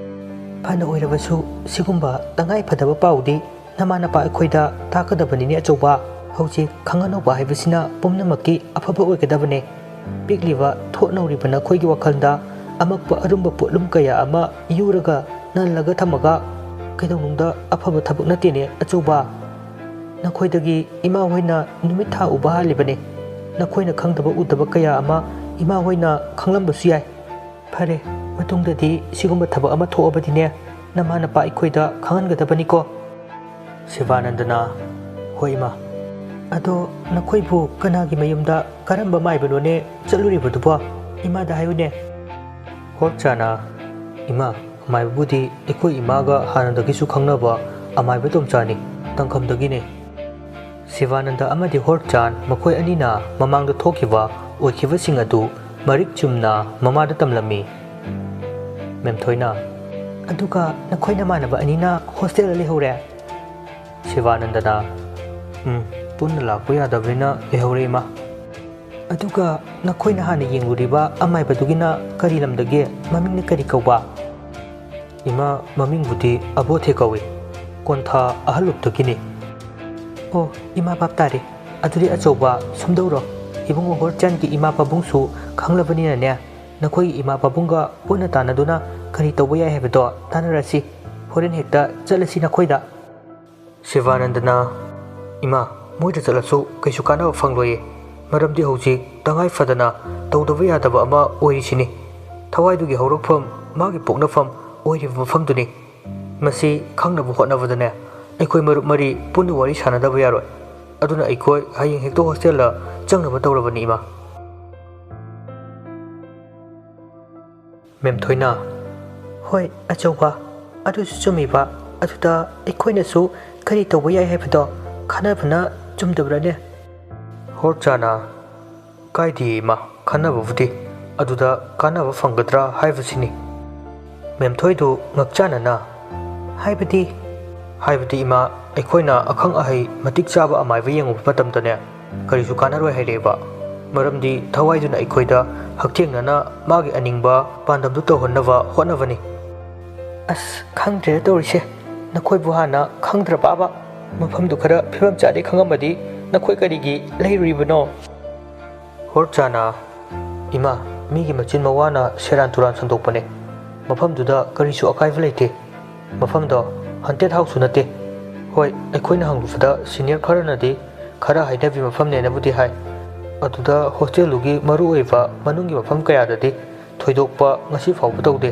ꯐꯅ ꯑꯣꯏꯔꯕꯁꯨ, ꯁꯤꯒꯨꯝꯕ ꯇꯉꯥꯏ ꯐꯗꯕ ꯄꯥꯎꯗꯤ ꯅꯃꯥ ꯅꯄꯥ ꯑꯩꯈꯣꯏꯗ ꯇꯥꯛꯀꯗꯕꯅꯤꯅꯦ ꯑꯆꯧꯕ꯫ ꯍꯧꯖꯤꯛ ꯈꯪꯍꯟꯍꯧꯕ ꯍꯥꯏꯕꯁꯤꯅ ꯄꯨꯝꯅꯃꯛꯀꯤ ꯑꯐꯕ ꯑꯣꯏꯒꯗꯕꯅꯦ꯫ ꯄꯤꯛꯂꯤꯕ ꯊꯣꯠ ꯅꯧꯔꯤꯕ ꯅꯈꯣꯏꯒꯤ ꯋꯥꯈꯜꯗ ꯑꯃꯛꯄ ꯑꯔꯨꯝꯕ ꯄꯣꯠꯂꯨꯝ ꯀꯌꯥ ꯑꯃ ꯌꯨꯔꯒ ꯅꯜꯂꯒ ꯊꯝꯃꯒ ꯀꯩꯗꯧꯅꯨꯡꯗ ꯑꯐꯕ ꯊꯕꯛ ꯅꯠꯇꯦꯅꯦ ꯑꯆꯧꯕ꯫ ꯅꯈꯣꯏꯗꯒꯤ ꯏꯃꯥ ꯍꯣꯏꯅ ꯅꯨꯃꯤꯠ ꯊꯥ ꯎꯕ ꯍꯥꯜꯂꯤꯕꯅꯦ꯫ ꯅꯈꯣꯏꯅ ꯈꯪꯗꯕ ꯎꯗꯕ ꯀꯌꯥ ꯑꯃ ꯏꯃꯥ ꯍꯣꯏꯅ ꯈꯪꯂꯝꯕꯁꯨ ꯌꯥꯏ꯫ ꯐꯔꯦ, ꯃꯇꯨꯡꯗꯗꯤ ꯁꯤꯒꯨꯝꯕ ꯊꯕꯛ ꯑꯃ ꯊꯣꯛꯑꯕꯗꯤꯅꯦ, ꯅꯃꯥ ꯅꯄꯥ ꯑꯩꯈꯣꯏꯗ ꯈꯪꯍꯟꯒꯗꯕꯅꯤꯀꯣ꯫ ꯁꯤꯕꯥꯅꯟꯗꯅ, "ꯍꯣꯏ ꯏꯃꯥ꯫ ꯑꯗꯣ ꯅꯈꯣꯏꯕꯨ ꯀꯅꯥꯒꯤ ꯃꯌꯨꯝꯗ, ꯀꯔꯝꯕ ꯃꯥꯏꯕꯅꯣꯅꯦ ꯆꯠꯂꯨꯔꯤꯕꯗꯨꯕꯣ? ꯏꯃꯥꯗ ꯍꯥꯏꯌꯨꯅꯦ꯫" ꯍꯣꯔꯆꯥꯅ, "ꯏꯃꯥ, ꯑꯃꯥꯏꯕꯕꯨꯗꯤ ꯑꯩꯈꯣꯏ ꯏꯃꯥꯒ ꯍꯥꯟꯅꯗꯒꯤꯁꯨ ꯈꯪꯅꯕ ꯑꯃꯥꯏꯕ ꯇꯣꯝꯆꯥꯅꯤ, ꯇꯥꯡꯈꯝꯗꯒꯤꯅꯦ꯫" ꯁꯤꯕꯥꯅꯟꯗ ꯑꯃꯗꯤ ꯍꯣꯔꯆꯥꯟ ꯃꯈꯣꯏ ꯑꯅꯤꯅ ꯃꯃꯥꯡꯗ ꯊꯣꯛꯈꯤꯕ ꯑꯣꯏꯈꯤꯕꯁꯤꯡ ꯑꯗꯨ ꯃꯔꯤꯛ ꯆꯨꯝꯅ ꯃꯃꯥꯗ ꯇꯝꯂꯝꯃꯤ꯫ ꯃꯦꯝꯊꯣꯏꯅ, "ꯑꯗꯨꯒ ꯅꯈꯣꯏ ꯅꯃꯥꯟꯅꯕ ꯑꯅꯤꯅ ꯍꯣꯁꯇꯦꯜꯗ ꯂꯩꯍꯧꯔꯦ?" ꯁꯤꯕꯥꯅꯟꯗꯅ, "ꯎꯝ, ꯄꯨꯟꯅ ꯂꯥꯛꯄ ꯌꯥꯗꯕꯅꯤꯅ ꯂꯩꯍꯧꯔꯦ, ꯏꯃꯥ꯫" "ꯑꯗꯨꯒ ꯅꯈꯣꯏꯅ ꯍꯥꯟꯅ ꯌꯦꯡꯂꯨꯔꯤꯕ ꯑꯃꯥꯏꯕꯗꯨꯒꯤꯅ ꯀꯔꯤ ꯂꯝꯗꯒꯤ? ꯃꯃꯤꯡꯅ ꯀꯔꯤ ꯀꯧꯕ?" "ꯏꯃꯥ, ꯃꯃꯤꯡꯕꯨꯗꯤ ꯑꯕꯣꯊꯦ ꯀꯧꯏ, ꯀꯣꯟꯊꯥ ꯑꯍꯜꯂꯨꯞꯇꯒꯤꯅꯤ꯫" "ꯑꯣ, ꯏꯃꯥ ꯚꯥꯞ ꯇꯥꯔꯦ꯫ ꯑꯗꯨꯗꯤ ꯑꯆꯧꯕ, ꯁꯨꯝꯗꯧꯔꯣ, ꯏꯕꯨꯡꯉꯣ ꯍꯣꯔꯆꯥꯟꯒꯤ ꯏꯃꯥ ꯄꯥꯕꯨꯡꯁꯨ ꯈꯪꯂꯕꯅꯤꯅꯅꯦ, ꯅꯈꯣꯏꯒꯤ ꯏꯃꯥ ꯄꯥꯕꯨꯡꯒ ꯄꯨꯟꯅ ꯇꯥꯟꯅꯗꯨꯅ ꯀꯔꯤ ꯇꯧꯕ ꯌꯥꯏ ꯍꯥꯏꯕꯗꯣ ꯇꯥꯟꯅꯔꯁꯤ꯫ ꯍꯣꯔꯦꯟ ꯍꯦꯛꯇ ꯆꯠꯂꯁꯤ ꯅꯈꯣꯏꯗ꯫" ꯁꯤꯕꯥꯅꯟꯗꯅ, "ꯏꯃꯥ, ꯃꯣꯏꯗ ꯆꯠꯂꯁꯨ ꯀꯩꯁꯨ ꯀꯥꯟꯅꯕ ꯐꯪꯂꯣꯏꯌꯦ꯫ ꯃꯔꯝꯗꯤ ꯍꯧꯖꯤꯛ ꯇꯉꯥꯏ ꯐꯗꯅ ꯇꯧꯗꯕ ꯌꯥꯗꯕ ꯑꯃ ꯑꯣꯏꯔꯤꯁꯤꯅꯤ꯫ ꯊꯋꯥꯏꯗꯨꯒꯤ ꯍꯧꯔꯛꯐꯝ, ꯃꯥꯒꯤ ꯄꯣꯛꯅꯐꯝ ꯑꯣꯏꯔꯤꯕ ꯃꯐꯝꯗꯨꯅꯤ꯫ ꯃꯁꯤ ꯈꯪꯅꯕ ꯍꯣꯠꯅꯕꯗꯅꯦ, ꯑꯩꯈꯣꯏ ꯃꯔꯨꯞ ꯃꯔꯤ ꯄꯨꯟꯅ ꯋꯥꯔꯤ ꯁꯥꯟꯅꯗꯕ ꯌꯥꯔꯣꯏ꯫ ꯑꯗꯨꯅ ꯑꯩꯈꯣꯏ ꯍꯌꯦꯡ ꯍꯦꯛꯇ ꯍꯣꯁꯇꯦꯜꯗ ꯆꯪꯅꯕ ꯇꯧꯔꯕꯅꯤ, ꯏꯃꯥ꯫" ꯃꯦꯝꯊꯣꯏꯅ, "ꯍꯣꯏ ꯑꯆꯧꯕ, ꯑꯗꯨꯁꯨ ꯆꯨꯝꯃꯤꯕ꯫ ꯑꯗꯨꯗ ꯑꯩꯈꯣꯏꯅꯁꯨ ꯀꯔꯤ ꯇꯧꯕ ꯌꯥꯏ ꯍꯥꯏꯕꯗꯣ ꯈꯟꯅꯕꯅ ꯆꯨꯝꯗꯕ꯭ꯔꯅꯦ?" ꯍꯣꯔꯆꯥꯅ, "ꯀꯥꯏꯗꯦ ꯏꯃꯥ, ꯈꯟꯅꯕꯕꯨꯗꯤ꯫ ꯑꯗꯨꯗ ꯀꯥꯟꯅꯕ ꯐꯪꯒꯗ꯭ꯔꯥ ꯍꯥꯏꯕꯁꯤꯅꯤ꯫" ꯃꯦꯝꯊꯣꯏꯗꯨ ꯉꯛꯆꯥꯅꯅ, "ꯍꯥꯏꯕꯗꯤ?" "ꯍꯥꯏꯕꯗꯤ ꯏꯃꯥ, ꯑꯩꯈꯣꯏꯅ ꯑꯈꯪ ꯑꯍꯩ ꯃꯇꯤꯛ ꯆꯥꯕ ꯑꯃꯥꯏꯕ ꯌꯦꯡꯉꯨꯕ ꯃꯇꯝꯗꯅꯦ, ꯀꯔꯤꯁꯨ ꯀꯥꯟꯅꯔꯣꯏ ꯍꯥꯏꯔꯛꯑꯦꯕ꯫ ꯃꯔꯝꯗꯤ ꯊꯋꯥꯏꯗꯨꯅ ꯑꯩꯈꯣꯏꯗ ꯍꯛꯊꯦꯡꯅꯅ ꯃꯥꯒꯤ ꯑꯅꯤꯡꯕ ꯄꯥꯟꯗꯝꯗꯨ ꯇꯧꯍꯟꯅꯕ ꯍꯣꯠꯅꯕꯅꯤ꯫" ꯑꯁ, ꯈꯪꯗ꯭ꯔꯦꯗ ꯇꯧꯔꯤꯁꯦ꯫ ꯅꯈꯣꯏꯕꯨ ꯍꯥꯟꯅ ꯈꯪꯗ꯭ꯔꯕꯕ? ꯃꯐꯝꯗꯨ ꯈꯔ ꯐꯤꯕꯝ ꯆꯥꯗꯦ ꯈꯪꯉꯝꯃꯗꯤ ꯅꯈꯣꯏ ꯀꯔꯤꯒꯤ ꯂꯩꯔꯨꯔꯤꯕꯅꯣ? ꯍꯣꯔꯆꯥꯅ, "ꯏꯃꯥ, ꯃꯤꯒꯤ ꯃꯆꯤꯟ ꯃꯋꯥꯅ ꯁꯦꯔꯥꯟ ꯇꯨꯔꯥꯟ ꯁꯟꯗꯣꯛꯄꯅꯦ꯫ ꯃꯐꯝꯗꯨꯗ ꯀꯔꯤꯁꯨ ꯑꯀꯥꯏꯕ ꯂꯩꯇꯦ꯫ ꯃꯐꯝꯗꯣ ꯍꯟꯇꯦꯠ ꯍꯥꯎꯁꯁꯨ ꯅꯠꯇꯦ꯫ ꯍꯣꯏ, ꯑꯩꯈꯣꯏꯅ ꯍꯪꯂꯨꯕꯗ ꯁꯤꯅꯤꯌꯔ ꯈꯔꯅꯗꯤ ꯈꯔ ꯍꯥꯏꯅꯕꯤ ꯃꯐꯝꯅꯦꯅꯕꯨꯗꯤ ꯍꯥꯏ꯫ ꯑꯗꯨꯗ ꯍꯣꯁꯇꯦꯜꯗꯨꯒꯤ ꯃꯔꯨꯑꯣꯏꯕ ꯃꯅꯨꯡꯒꯤ ꯃꯐꯝ ꯀꯌꯥꯗꯗꯤ ꯊꯣꯏꯗꯣꯛꯄ ꯉꯁꯤ ꯐꯥꯎꯕ ꯇꯧꯗꯦ꯫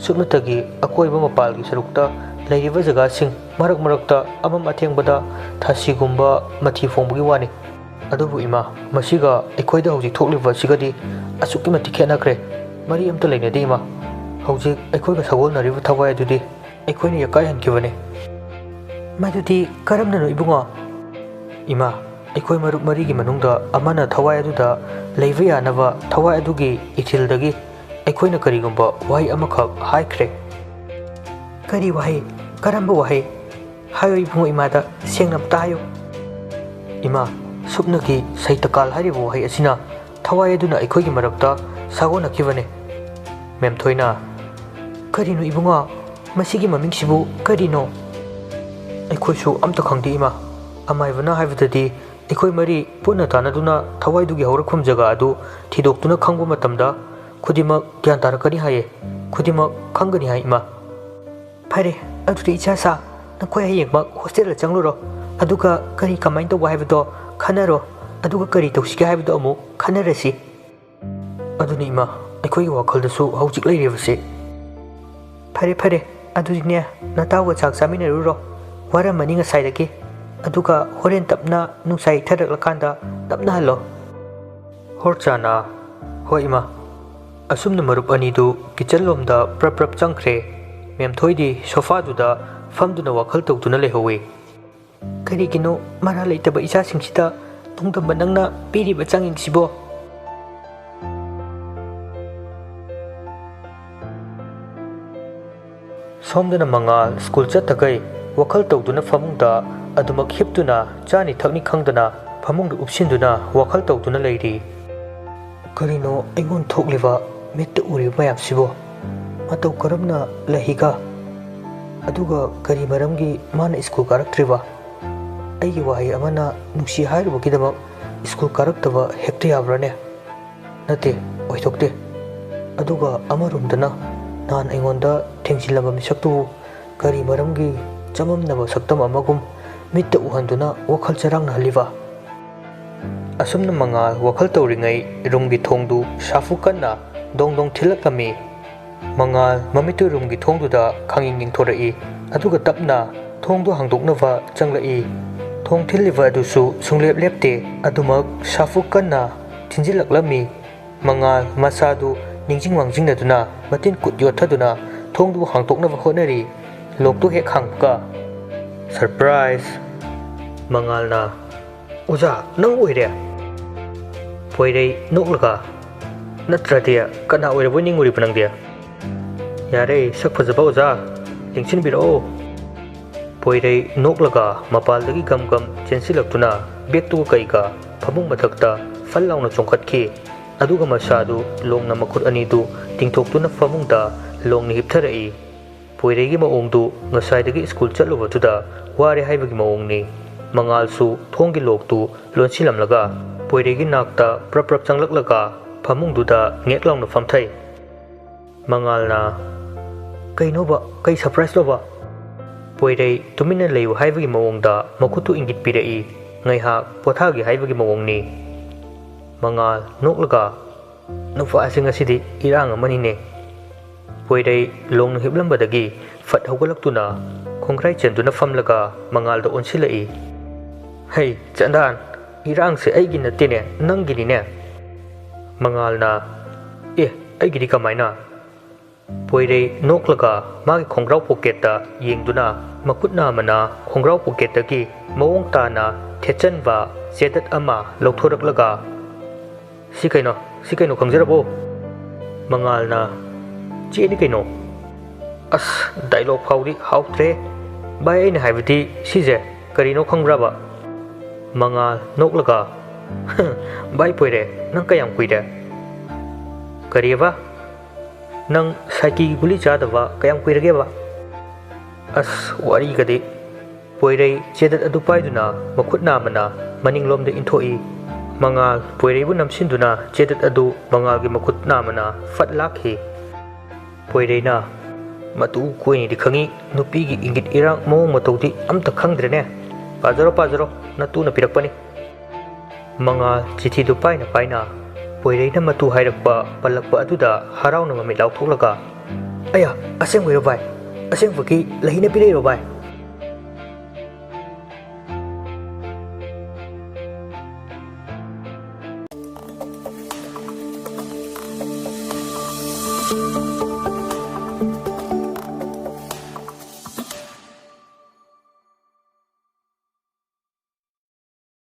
ꯁꯨꯞꯅꯇꯒꯤ ꯑꯀꯣꯏꯕ ꯃꯄꯥꯜꯒꯤ ꯁꯔꯨꯛꯇ ꯂꯩꯔꯤꯕ ꯖꯒꯥꯁꯤꯡ, ꯃꯔꯛ ꯃꯔꯛꯇ ꯑꯃꯝ ꯑꯊꯦꯡꯕꯗ ꯊꯥꯁꯤꯒꯨꯝꯕ ꯃꯊꯤ ꯐꯣꯡꯕꯒꯤ ꯋꯥꯅꯤ꯫ ꯑꯗꯨꯕꯨ ꯏꯃꯥ, ꯃꯁꯤꯒ ꯑꯩꯈꯣꯏꯗ ꯍꯧꯖꯤꯛ ꯊꯣꯛꯂꯤꯕ ꯑꯁꯤꯒꯗꯤ ꯑꯁꯨꯛꯀꯤ ꯃꯇꯤꯛ ꯈꯦꯠꯅꯈ꯭ꯔꯦ꯫ ꯃꯔꯤ ꯑꯝꯇ ꯂꯩꯅꯗꯦ ꯏꯃꯥ꯫ ꯍꯧꯖꯤꯛ ꯑꯩꯈꯣꯏꯒ ꯁꯥꯒꯣꯟꯅꯔꯤꯕ ꯊꯋꯥꯏ ꯑꯗꯨꯗꯤ ꯑꯩꯈꯣꯏꯅ ꯌꯀꯥꯏꯍꯟꯈꯤꯕꯅꯤ꯫" "ꯃꯗꯨꯗꯤ ꯀꯔꯝꯅꯅꯣ ꯏꯕꯨꯡꯉꯣ?" "ꯏꯃꯥ, ꯑꯩꯈꯣꯏ ꯃꯔꯨꯞ ꯃꯔꯤꯒꯤ ꯃꯅꯨꯡꯗ ꯑꯃꯅ ꯊꯋꯥꯏ ꯑꯗꯨꯗ ꯂꯩꯕ ꯌꯥꯅꯕ ꯊꯋꯥꯏ ꯑꯗꯨꯒꯤ ꯏꯊꯤꯜꯗꯒꯤ ꯑꯩꯈꯣꯏꯅ ꯀꯔꯤꯒꯨꯝꯕ ꯋꯥꯍꯩ ꯑꯃꯈꯛ ꯍꯥꯏꯈ꯭ꯔꯦ꯫" "ꯀꯔꯤ ꯋꯥꯍꯩ? ꯀꯔꯝꯕ ꯋꯥꯍꯩ? ꯍꯥꯏꯌꯨ ꯏꯕꯨꯡꯉꯣ, ꯏꯃꯥꯗ ꯁꯦꯡꯅ ꯑꯝꯇ ꯍꯥꯏꯌꯨ꯫" "ꯏꯃꯥ, ꯁꯨꯞꯅꯒꯤ ꯁꯩꯇꯀꯥꯜ ꯍꯥꯏꯔꯤꯕ ꯋꯥꯍꯩ ꯑꯁꯤꯅ ꯊꯋꯥꯏ ꯑꯗꯨꯅ ꯑꯩꯈꯣꯏꯒꯤ ꯃꯔꯛꯇ ꯁꯥꯒꯣꯟꯅꯈꯤꯕꯅꯤ꯫" ꯃꯦꯝꯊꯣꯏꯅ, "ꯀꯔꯤꯅꯣ ꯏꯕꯨꯡꯉꯣ? ꯃꯁꯤꯒꯤ ꯃꯃꯤꯡꯁꯤꯕꯨ ꯀꯔꯤꯅꯣ?" "ꯑꯩꯈꯣꯏꯁꯨ ꯑꯝꯇ ꯈꯪꯗꯦ ꯏꯃꯥ꯫ ꯑꯃꯥꯏꯕꯅ ꯍꯥꯏꯕꯗꯗꯤ ꯑꯩꯈꯣꯏ ꯃꯔꯤ ꯄꯨꯟꯅ ꯇꯥꯟꯅꯗꯨꯅ ꯊꯋꯥꯏꯗꯨꯒꯤ ꯍꯧꯔꯛꯐꯝ ꯖꯒꯥ ꯑꯗꯨ ꯊꯤꯗꯣꯛꯇꯨꯅ ꯈꯪꯕ ꯃꯇꯝꯗ ꯈꯨꯗꯤꯡꯃꯛ ꯒ꯭ꯌꯥꯟ ꯇꯥꯔꯛꯀꯅꯤ ꯍꯥꯏꯌꯦ꯫ ꯈꯨꯗꯤꯡꯃꯛ ꯈꯪꯒꯅꯤ ꯍꯥꯏ ꯏꯃꯥ꯫" "ꯐꯔꯦ, ꯑꯗꯨꯗꯤ ꯏꯆꯥꯁꯥ, ꯅꯈꯣꯏ ꯍꯌꯦꯡꯃꯛ ꯍꯣꯁꯇꯦꯜꯗ ꯆꯪꯂꯨꯔꯣ꯫ ꯑꯗꯨꯒ ꯀꯔꯤ ꯀꯃꯥꯏꯅ ꯇꯧꯕ ꯍꯥꯏꯕꯗꯣ ꯈꯟꯅꯔꯣ꯫ ꯑꯗꯨꯒ ꯀꯔꯤ ꯇꯧꯁꯤꯒꯦ ꯍꯥꯏꯕꯗꯣ ꯑꯃꯨꯛ ꯈꯟꯅꯔꯁꯤ꯫" "ꯑꯗꯨꯅꯤ ꯏꯃꯥ, ꯑꯩꯈꯣꯏꯒꯤ ꯋꯥꯈꯜꯗꯁꯨ ꯍꯧꯖꯤꯛ ꯂꯩꯔꯤꯕꯁꯤ꯫" "ꯐꯔꯦ, ꯐꯔꯦ, ꯑꯗꯨꯗꯤꯅꯦ, ꯅꯇꯥꯎꯒ ꯆꯥꯛ ꯆꯥꯃꯤꯟꯅꯔꯨꯔꯣ꯫ ꯋꯥꯔꯝꯃꯅꯤ ꯉꯁꯥꯏꯗꯒꯤ꯫ ꯑꯗꯨꯒ ꯍꯣꯔꯦꯟ ꯇꯞꯅ ꯅꯨꯡꯁꯥ ꯏꯪꯊꯔꯛꯂꯀꯥꯟꯗ ꯇꯞꯅ ꯍꯜꯂꯣ꯫" ꯍꯣꯔꯆꯥꯅ, "ꯍꯣꯏ ꯏꯃꯥ꯫" ꯑꯁꯨꯝꯅ ꯃꯔꯨꯞ ꯑꯅꯤꯗꯨ ꯀꯤꯆꯟ ꯂꯣꯝꯗ ꯄ꯭ꯔꯞ ꯄ꯭ꯔꯞ ꯆꯪꯈ꯭ꯔꯦ꯫ ꯃꯦꯝꯊꯣꯏꯗꯤ ꯁꯣꯐꯥꯗꯨꯗ ꯐꯝꯗꯨꯅ ꯋꯥꯈꯜ ꯇꯧꯗꯨꯅ ꯂꯩꯍꯧꯋꯤ꯫ "ꯀꯔꯤꯒꯤꯅꯣ ꯃꯔꯥ ꯂꯩꯇꯕ ꯏꯆꯥꯁꯤꯡꯁꯤꯗ ꯅꯣꯡꯗꯝꯕ ꯅꯪꯅ ꯄꯤꯔꯤꯕ ꯆꯥꯡꯌꯦꯡꯁꯤꯕꯣ?" ꯁꯣꯝꯗꯅ ꯃꯉꯥꯜ ꯁ꯭ꯀꯨꯜ ꯆꯠꯇꯈꯩ ꯋꯥꯈꯜ ꯇꯧꯗꯨꯅ ꯐꯃꯨꯡꯗ ꯑꯗꯨꯃꯛ ꯍꯤꯞꯇꯨꯅ ꯆꯥꯅꯤ ꯊꯛꯅꯤ ꯈꯪꯗꯅ ꯐꯃꯨꯡꯗ ꯎꯞꯁꯤꯟꯗꯨꯅ ꯋꯥꯈꯜ ꯇꯧꯗꯨꯅ ꯂꯩꯔꯤ꯫ "ꯀꯔꯤꯅꯣ ꯑꯩꯉꯣꯟꯗ ꯊꯣꯛꯂꯤꯕ ꯃꯤꯠꯇ ꯎꯔꯤꯕ ꯃꯌꯥꯝꯁꯤꯕꯣ? ꯃꯇꯧ ꯀꯔꯝꯅ ꯂꯩꯍꯤꯒ?" ꯑꯗꯨꯒ ꯀꯔꯤ ꯃꯔꯝꯒꯤ ꯃꯥꯅ ꯁ꯭ꯀꯨꯜ ꯀꯥꯔꯛꯇ꯭ꯔꯤꯕ? ꯑꯩꯒꯤ ꯋꯥꯍꯩ ꯑꯃꯅ ꯅꯨꯡꯁꯤ ꯍꯥꯏꯔꯨꯕꯒꯤꯗꯃꯛ ꯁ꯭ꯀꯨꯜ ꯀꯥꯔꯛꯇꯕ ꯍꯦꯛꯇ ꯌꯥꯕ꯭ꯔꯥꯅꯦ? ꯅꯠꯇꯦ, ꯑꯣꯏꯊꯣꯛꯇꯦ꯫ ꯑꯗꯨꯒ ꯑꯃꯔꯣꯝꯗꯅ ꯅꯍꯥꯟ ꯑꯩꯉꯣꯟꯗ ꯊꯦꯡꯖꯤꯜꯂꯝꯕ ꯃꯤꯁꯛꯇꯨꯕꯨ ꯀꯔꯤ ꯃꯔꯝꯒꯤ ꯆꯃꯝꯅꯕ ꯁꯛꯇꯝ ꯑꯃꯒꯨꯝ ꯃꯤꯠꯇ ꯎꯍꯟꯗꯨꯅ ꯋꯥꯈꯜ ꯆꯔꯥꯡꯅꯍꯜꯂꯤꯕ? ꯑꯁꯨꯝꯅ ꯃꯉꯥꯜ ꯋꯥꯈꯜ ꯇꯧꯔꯤꯉꯩ ꯔꯨꯝꯒꯤ ꯊꯣꯡꯗꯨ ꯁꯥꯐꯨ ꯀꯟꯅ ꯗꯣꯡ ꯗꯣꯡ ꯊꯤꯜꯂꯛꯂꯝꯃꯤ꯫ ꯃꯉꯥꯜ ꯃꯃꯤꯠꯇꯨ ꯔꯨꯝꯒꯤ ꯊꯣꯡꯗꯨꯗ ꯈꯥꯡꯌꯦꯡ ꯌꯦꯡꯊꯣꯔꯛꯏ꯫ ꯑꯗꯨꯒ ꯇꯞꯅ ꯊꯣꯡꯗꯨ ꯍꯥꯡꯗꯣꯛꯅꯕ ꯆꯪꯂꯛꯏ꯫ ꯊꯣꯡ ꯊꯤꯜꯂꯤꯕ ꯑꯗꯨꯁꯨ ꯁꯨꯡꯂꯦꯞ ꯂꯦꯞꯇꯦ꯫ ꯑꯗꯨꯃꯛ ꯁꯥꯐꯨ ꯀꯟꯅ ꯊꯤꯟꯖꯤꯜꯂꯛꯂꯝꯃꯤ꯫ ꯃꯉꯥꯜ ꯃꯁꯥꯗꯨ ꯅꯤꯡꯁꯤꯡ ꯃꯥꯡꯖꯤꯡꯅꯗꯨꯅ ꯃꯇꯤꯟ ꯀꯨꯠ ꯌꯣꯠꯊꯗꯨꯅ ꯊꯣꯡꯗꯨ ꯍꯥꯡꯗꯣꯛꯅꯕ ꯍꯣꯠꯅꯔꯤ꯫ ꯂꯣꯛꯇꯨ ꯍꯦꯛ ꯍꯥꯡꯕꯒ, "ꯁꯔꯄ꯭ꯔꯥꯏꯖ!" ꯃꯉꯥꯜꯅ, "ꯑꯣꯖꯥ, ꯅꯪ ꯑꯣꯏꯔꯦ?" ꯄꯣꯏꯔꯩ ꯅꯣꯛꯂꯒ, "ꯅꯠꯇ꯭ꯔꯗꯤ ꯀꯅꯥ ꯑꯣꯏꯔꯕꯣꯏ ꯅꯤꯡꯉꯨꯔꯤꯕ ꯅꯪꯗꯤ? ꯌꯥꯔꯦ, ꯁꯛ ꯐꯖꯕ ꯑꯣꯖꯥ, ꯂꯦꯡꯁꯤꯟꯕꯤꯔꯛꯑꯣ!" ꯄꯣꯏꯔꯩ ꯅꯣꯛꯂꯒ ꯃꯄꯥꯜꯗꯒꯤ ꯒꯝ ꯒꯝ ꯆꯦꯟꯁꯤꯜꯂꯛꯇꯨꯅ ꯕꯦꯛꯇꯨꯒ ꯀꯩꯒ ꯐꯃꯨꯡ ꯃꯊꯛꯇ ꯐꯜ ꯂꯥꯎꯅ ꯆꯣꯡꯈꯠꯈꯤ꯫ ꯑꯗꯨꯒ ꯃꯁꯥꯗꯨ ꯂꯣꯡꯅ ꯃꯈꯨꯠ ꯑꯅꯤꯗꯨ ꯇꯤꯡꯊꯣꯛꯇꯨꯅ ꯐꯃꯨꯡꯗ ꯂꯣꯡꯅ ꯍꯤꯞꯊꯔꯛꯏ꯫ ꯄꯣꯏꯔꯩꯒꯤ ꯃꯑꯣꯡꯗꯨ ꯉꯁꯥꯏꯗꯒꯤ ꯁ꯭ꯀꯨꯜ ꯆꯠꯂꯨꯕꯗꯨꯗ ꯋꯥꯔꯦ ꯍꯥꯏꯕꯒꯤ ꯃꯑꯣꯡꯅꯤ꯫ ꯃꯉꯥꯜꯁꯨ ꯊꯣꯡꯒꯤ ꯂꯣꯛꯇꯨ ꯂꯣꯟꯁꯤꯜꯂꯝꯂꯒ ꯄꯣꯏꯔꯩꯒꯤ ꯅꯥꯛꯇ ꯄ꯭ꯔꯞ ꯄ꯭ꯔꯞ ꯆꯪꯂꯛꯂꯒ ꯐꯃꯨꯡꯗꯨꯗ ꯉꯦꯛ ꯂꯥꯎꯅ ꯐꯝꯊꯩ꯫ ꯃꯉꯥꯜꯅ, "ꯀꯩꯅꯣꯕ? ꯀꯩ ꯁꯔꯄ꯭ꯔꯥꯏꯖꯂꯣꯕ?" ꯄꯣꯏꯔꯩ ꯇꯨꯃꯤꯟꯅ ꯂꯩꯌꯨ ꯍꯥꯏꯕꯒꯤ ꯃꯑꯣꯡꯗ ꯃꯈꯨꯠꯇꯨ ꯏꯪꯒꯤꯠ ꯄꯤꯔꯛꯏ꯫ ꯉꯥꯏꯍꯥꯛ ꯄꯣꯊꯥꯒꯦ ꯍꯥꯏꯕꯒꯤ ꯃꯑꯣꯡꯅꯤ꯫ ꯃꯉꯥꯜ ꯅꯣꯛꯂꯒ, "ꯅꯨꯄꯥꯁꯤ ꯉꯁꯤꯗꯤ ꯏꯔꯥꯡ ꯑꯃꯅꯤꯅꯦ꯫" ꯄꯣꯏꯔꯩ ꯂꯣꯡꯅ ꯍꯤꯞꯂꯝꯕꯗꯒꯤ ꯐꯠ ꯍꯧꯒꯠꯂꯛꯇꯨꯅ ꯈꯣꯡꯒ꯭ꯔꯥꯏ ꯆꯟꯗꯨꯅ ꯐꯝꯂꯒ ꯃꯉꯥꯜꯗ ꯑꯣꯟꯁꯤꯜꯂꯛꯏ꯫ "ꯍꯩ, ꯆꯟꯗꯥꯟ, ꯏꯔꯥꯡꯁꯦ ꯑꯩꯒꯤ ꯅꯠꯇꯦꯅꯦ, ꯅꯪꯒꯤꯅꯤꯅꯦ꯫" ꯃꯉꯥꯜꯅ, "ꯑꯦ, ꯑꯩꯒꯤꯗꯤ ꯀꯃꯥꯏꯅ?" ꯄꯣꯏꯔꯩ ꯅꯣꯛꯂꯒ ꯃꯥꯒꯤ ꯈꯣꯡꯒ꯭ꯔꯥꯎ ꯄꯣꯀꯦꯠꯇ ꯌꯦꯡꯗꯨꯅ ꯃꯈꯨꯠꯅ ꯑꯃꯅ ꯈꯣꯡꯒ꯭ꯔꯥꯎ ꯄꯣꯀꯦꯠꯇꯒꯤ ꯃꯑꯣꯡ ꯇꯥꯅ ꯊꯦꯠꯆꯟꯕ ꯆꯦꯗꯠ ꯑꯃ ꯂꯧꯊꯣꯔꯛꯂꯒ, "ꯁꯤ ꯀꯩꯅꯣ? ꯁꯤ ꯀꯩꯅꯣ ꯈꯪꯖꯔꯕꯣ?" ꯃꯉꯥꯜꯅ, "ꯆꯦꯅꯤ ꯀꯩꯅꯣ꯫" ꯑꯁ, ꯗꯥꯏꯂꯣꯛ ꯐꯥꯎꯗꯤ ꯍꯥꯎꯇ꯭ꯔꯦ꯫ ꯚꯥꯏ, ꯑꯩꯅ ꯍꯥꯏꯕꯗꯤ ꯁꯤꯁꯦ ꯀꯔꯤꯅꯣ ꯈꯪꯕ꯭ꯔꯕ? ꯃꯉꯥꯜ ꯅꯣꯛꯂꯒ, "ꯚꯥꯏ ꯄꯣꯏꯔꯦ, ꯅꯪ ꯀꯌꯥꯝ ꯀꯨꯏꯔꯦ?" "ꯀꯔꯤꯑꯕ? ꯅꯪ ꯁꯥꯏꯀꯤꯒꯤ ꯒꯨꯂꯤ ꯆꯥꯗꯕ ꯀꯌꯥꯝ ꯀꯨꯏꯔꯒꯦꯕ?" ꯑꯁ, ꯋꯥꯔꯤꯒꯗꯤ꯫ ꯄꯣꯏꯔꯩ ꯆꯦꯗꯠ ꯑꯗꯨ ꯄꯥꯏꯗꯨꯅ ꯃꯈꯨꯠ ꯅꯥꯝꯃꯅ ꯃꯅꯤꯡꯂꯣꯝꯗ ꯏꯟꯊꯣꯛꯏ꯫ ꯃꯉꯥꯜ ꯄꯣꯏꯔꯩꯕꯨ ꯅꯝꯁꯤꯟꯗꯨꯅ ꯆꯦꯗꯠ ꯑꯗꯨ ꯃꯉꯥꯜꯒꯤ ꯃꯈꯨꯠ ꯅꯥꯝꯃꯅ ꯐꯠ ꯂꯥꯛꯈꯤ꯫ ꯄꯣꯏꯔꯩꯅ, "ꯃꯇꯨ ꯀꯣꯏꯅꯤꯗꯤ ꯈꯪꯉꯤ, ꯅꯨꯄꯤꯒꯤ ꯏꯪꯒꯤꯠ ꯏꯔꯥꯡ ꯃꯑꯣꯡ ꯃꯇꯧꯗꯤ ꯑꯝꯇ ꯈꯪꯗ꯭ꯔꯦꯅꯦ꯫ ꯄꯥꯖꯔꯣ, ꯄꯥꯖꯔꯣ, ꯅꯇꯨꯅ ꯄꯤꯔꯛꯄꯅꯤ꯫" ꯃꯉꯥꯜ ꯆꯤꯊꯤꯗꯨ ꯄꯥꯏꯅ ꯄꯥꯏꯅ ꯄꯣꯏꯔꯩꯅ ꯃꯇꯨ ꯍꯥꯏꯔꯛꯄ ꯄꯜꯂꯛꯄ ꯑꯗꯨꯗ ꯍꯔꯥꯎꯅ ꯃꯃꯤꯠ ꯂꯥꯎꯊꯣꯛꯂꯒ, "ꯑꯌꯥ, ꯑꯁꯦꯡꯕꯩꯔꯣ ꯚꯥꯏ? ꯑꯁꯦꯡꯕꯒꯤ ꯂꯩꯍꯤꯅ ꯄꯤꯔꯛꯏꯔꯣ ꯚꯥꯏ?"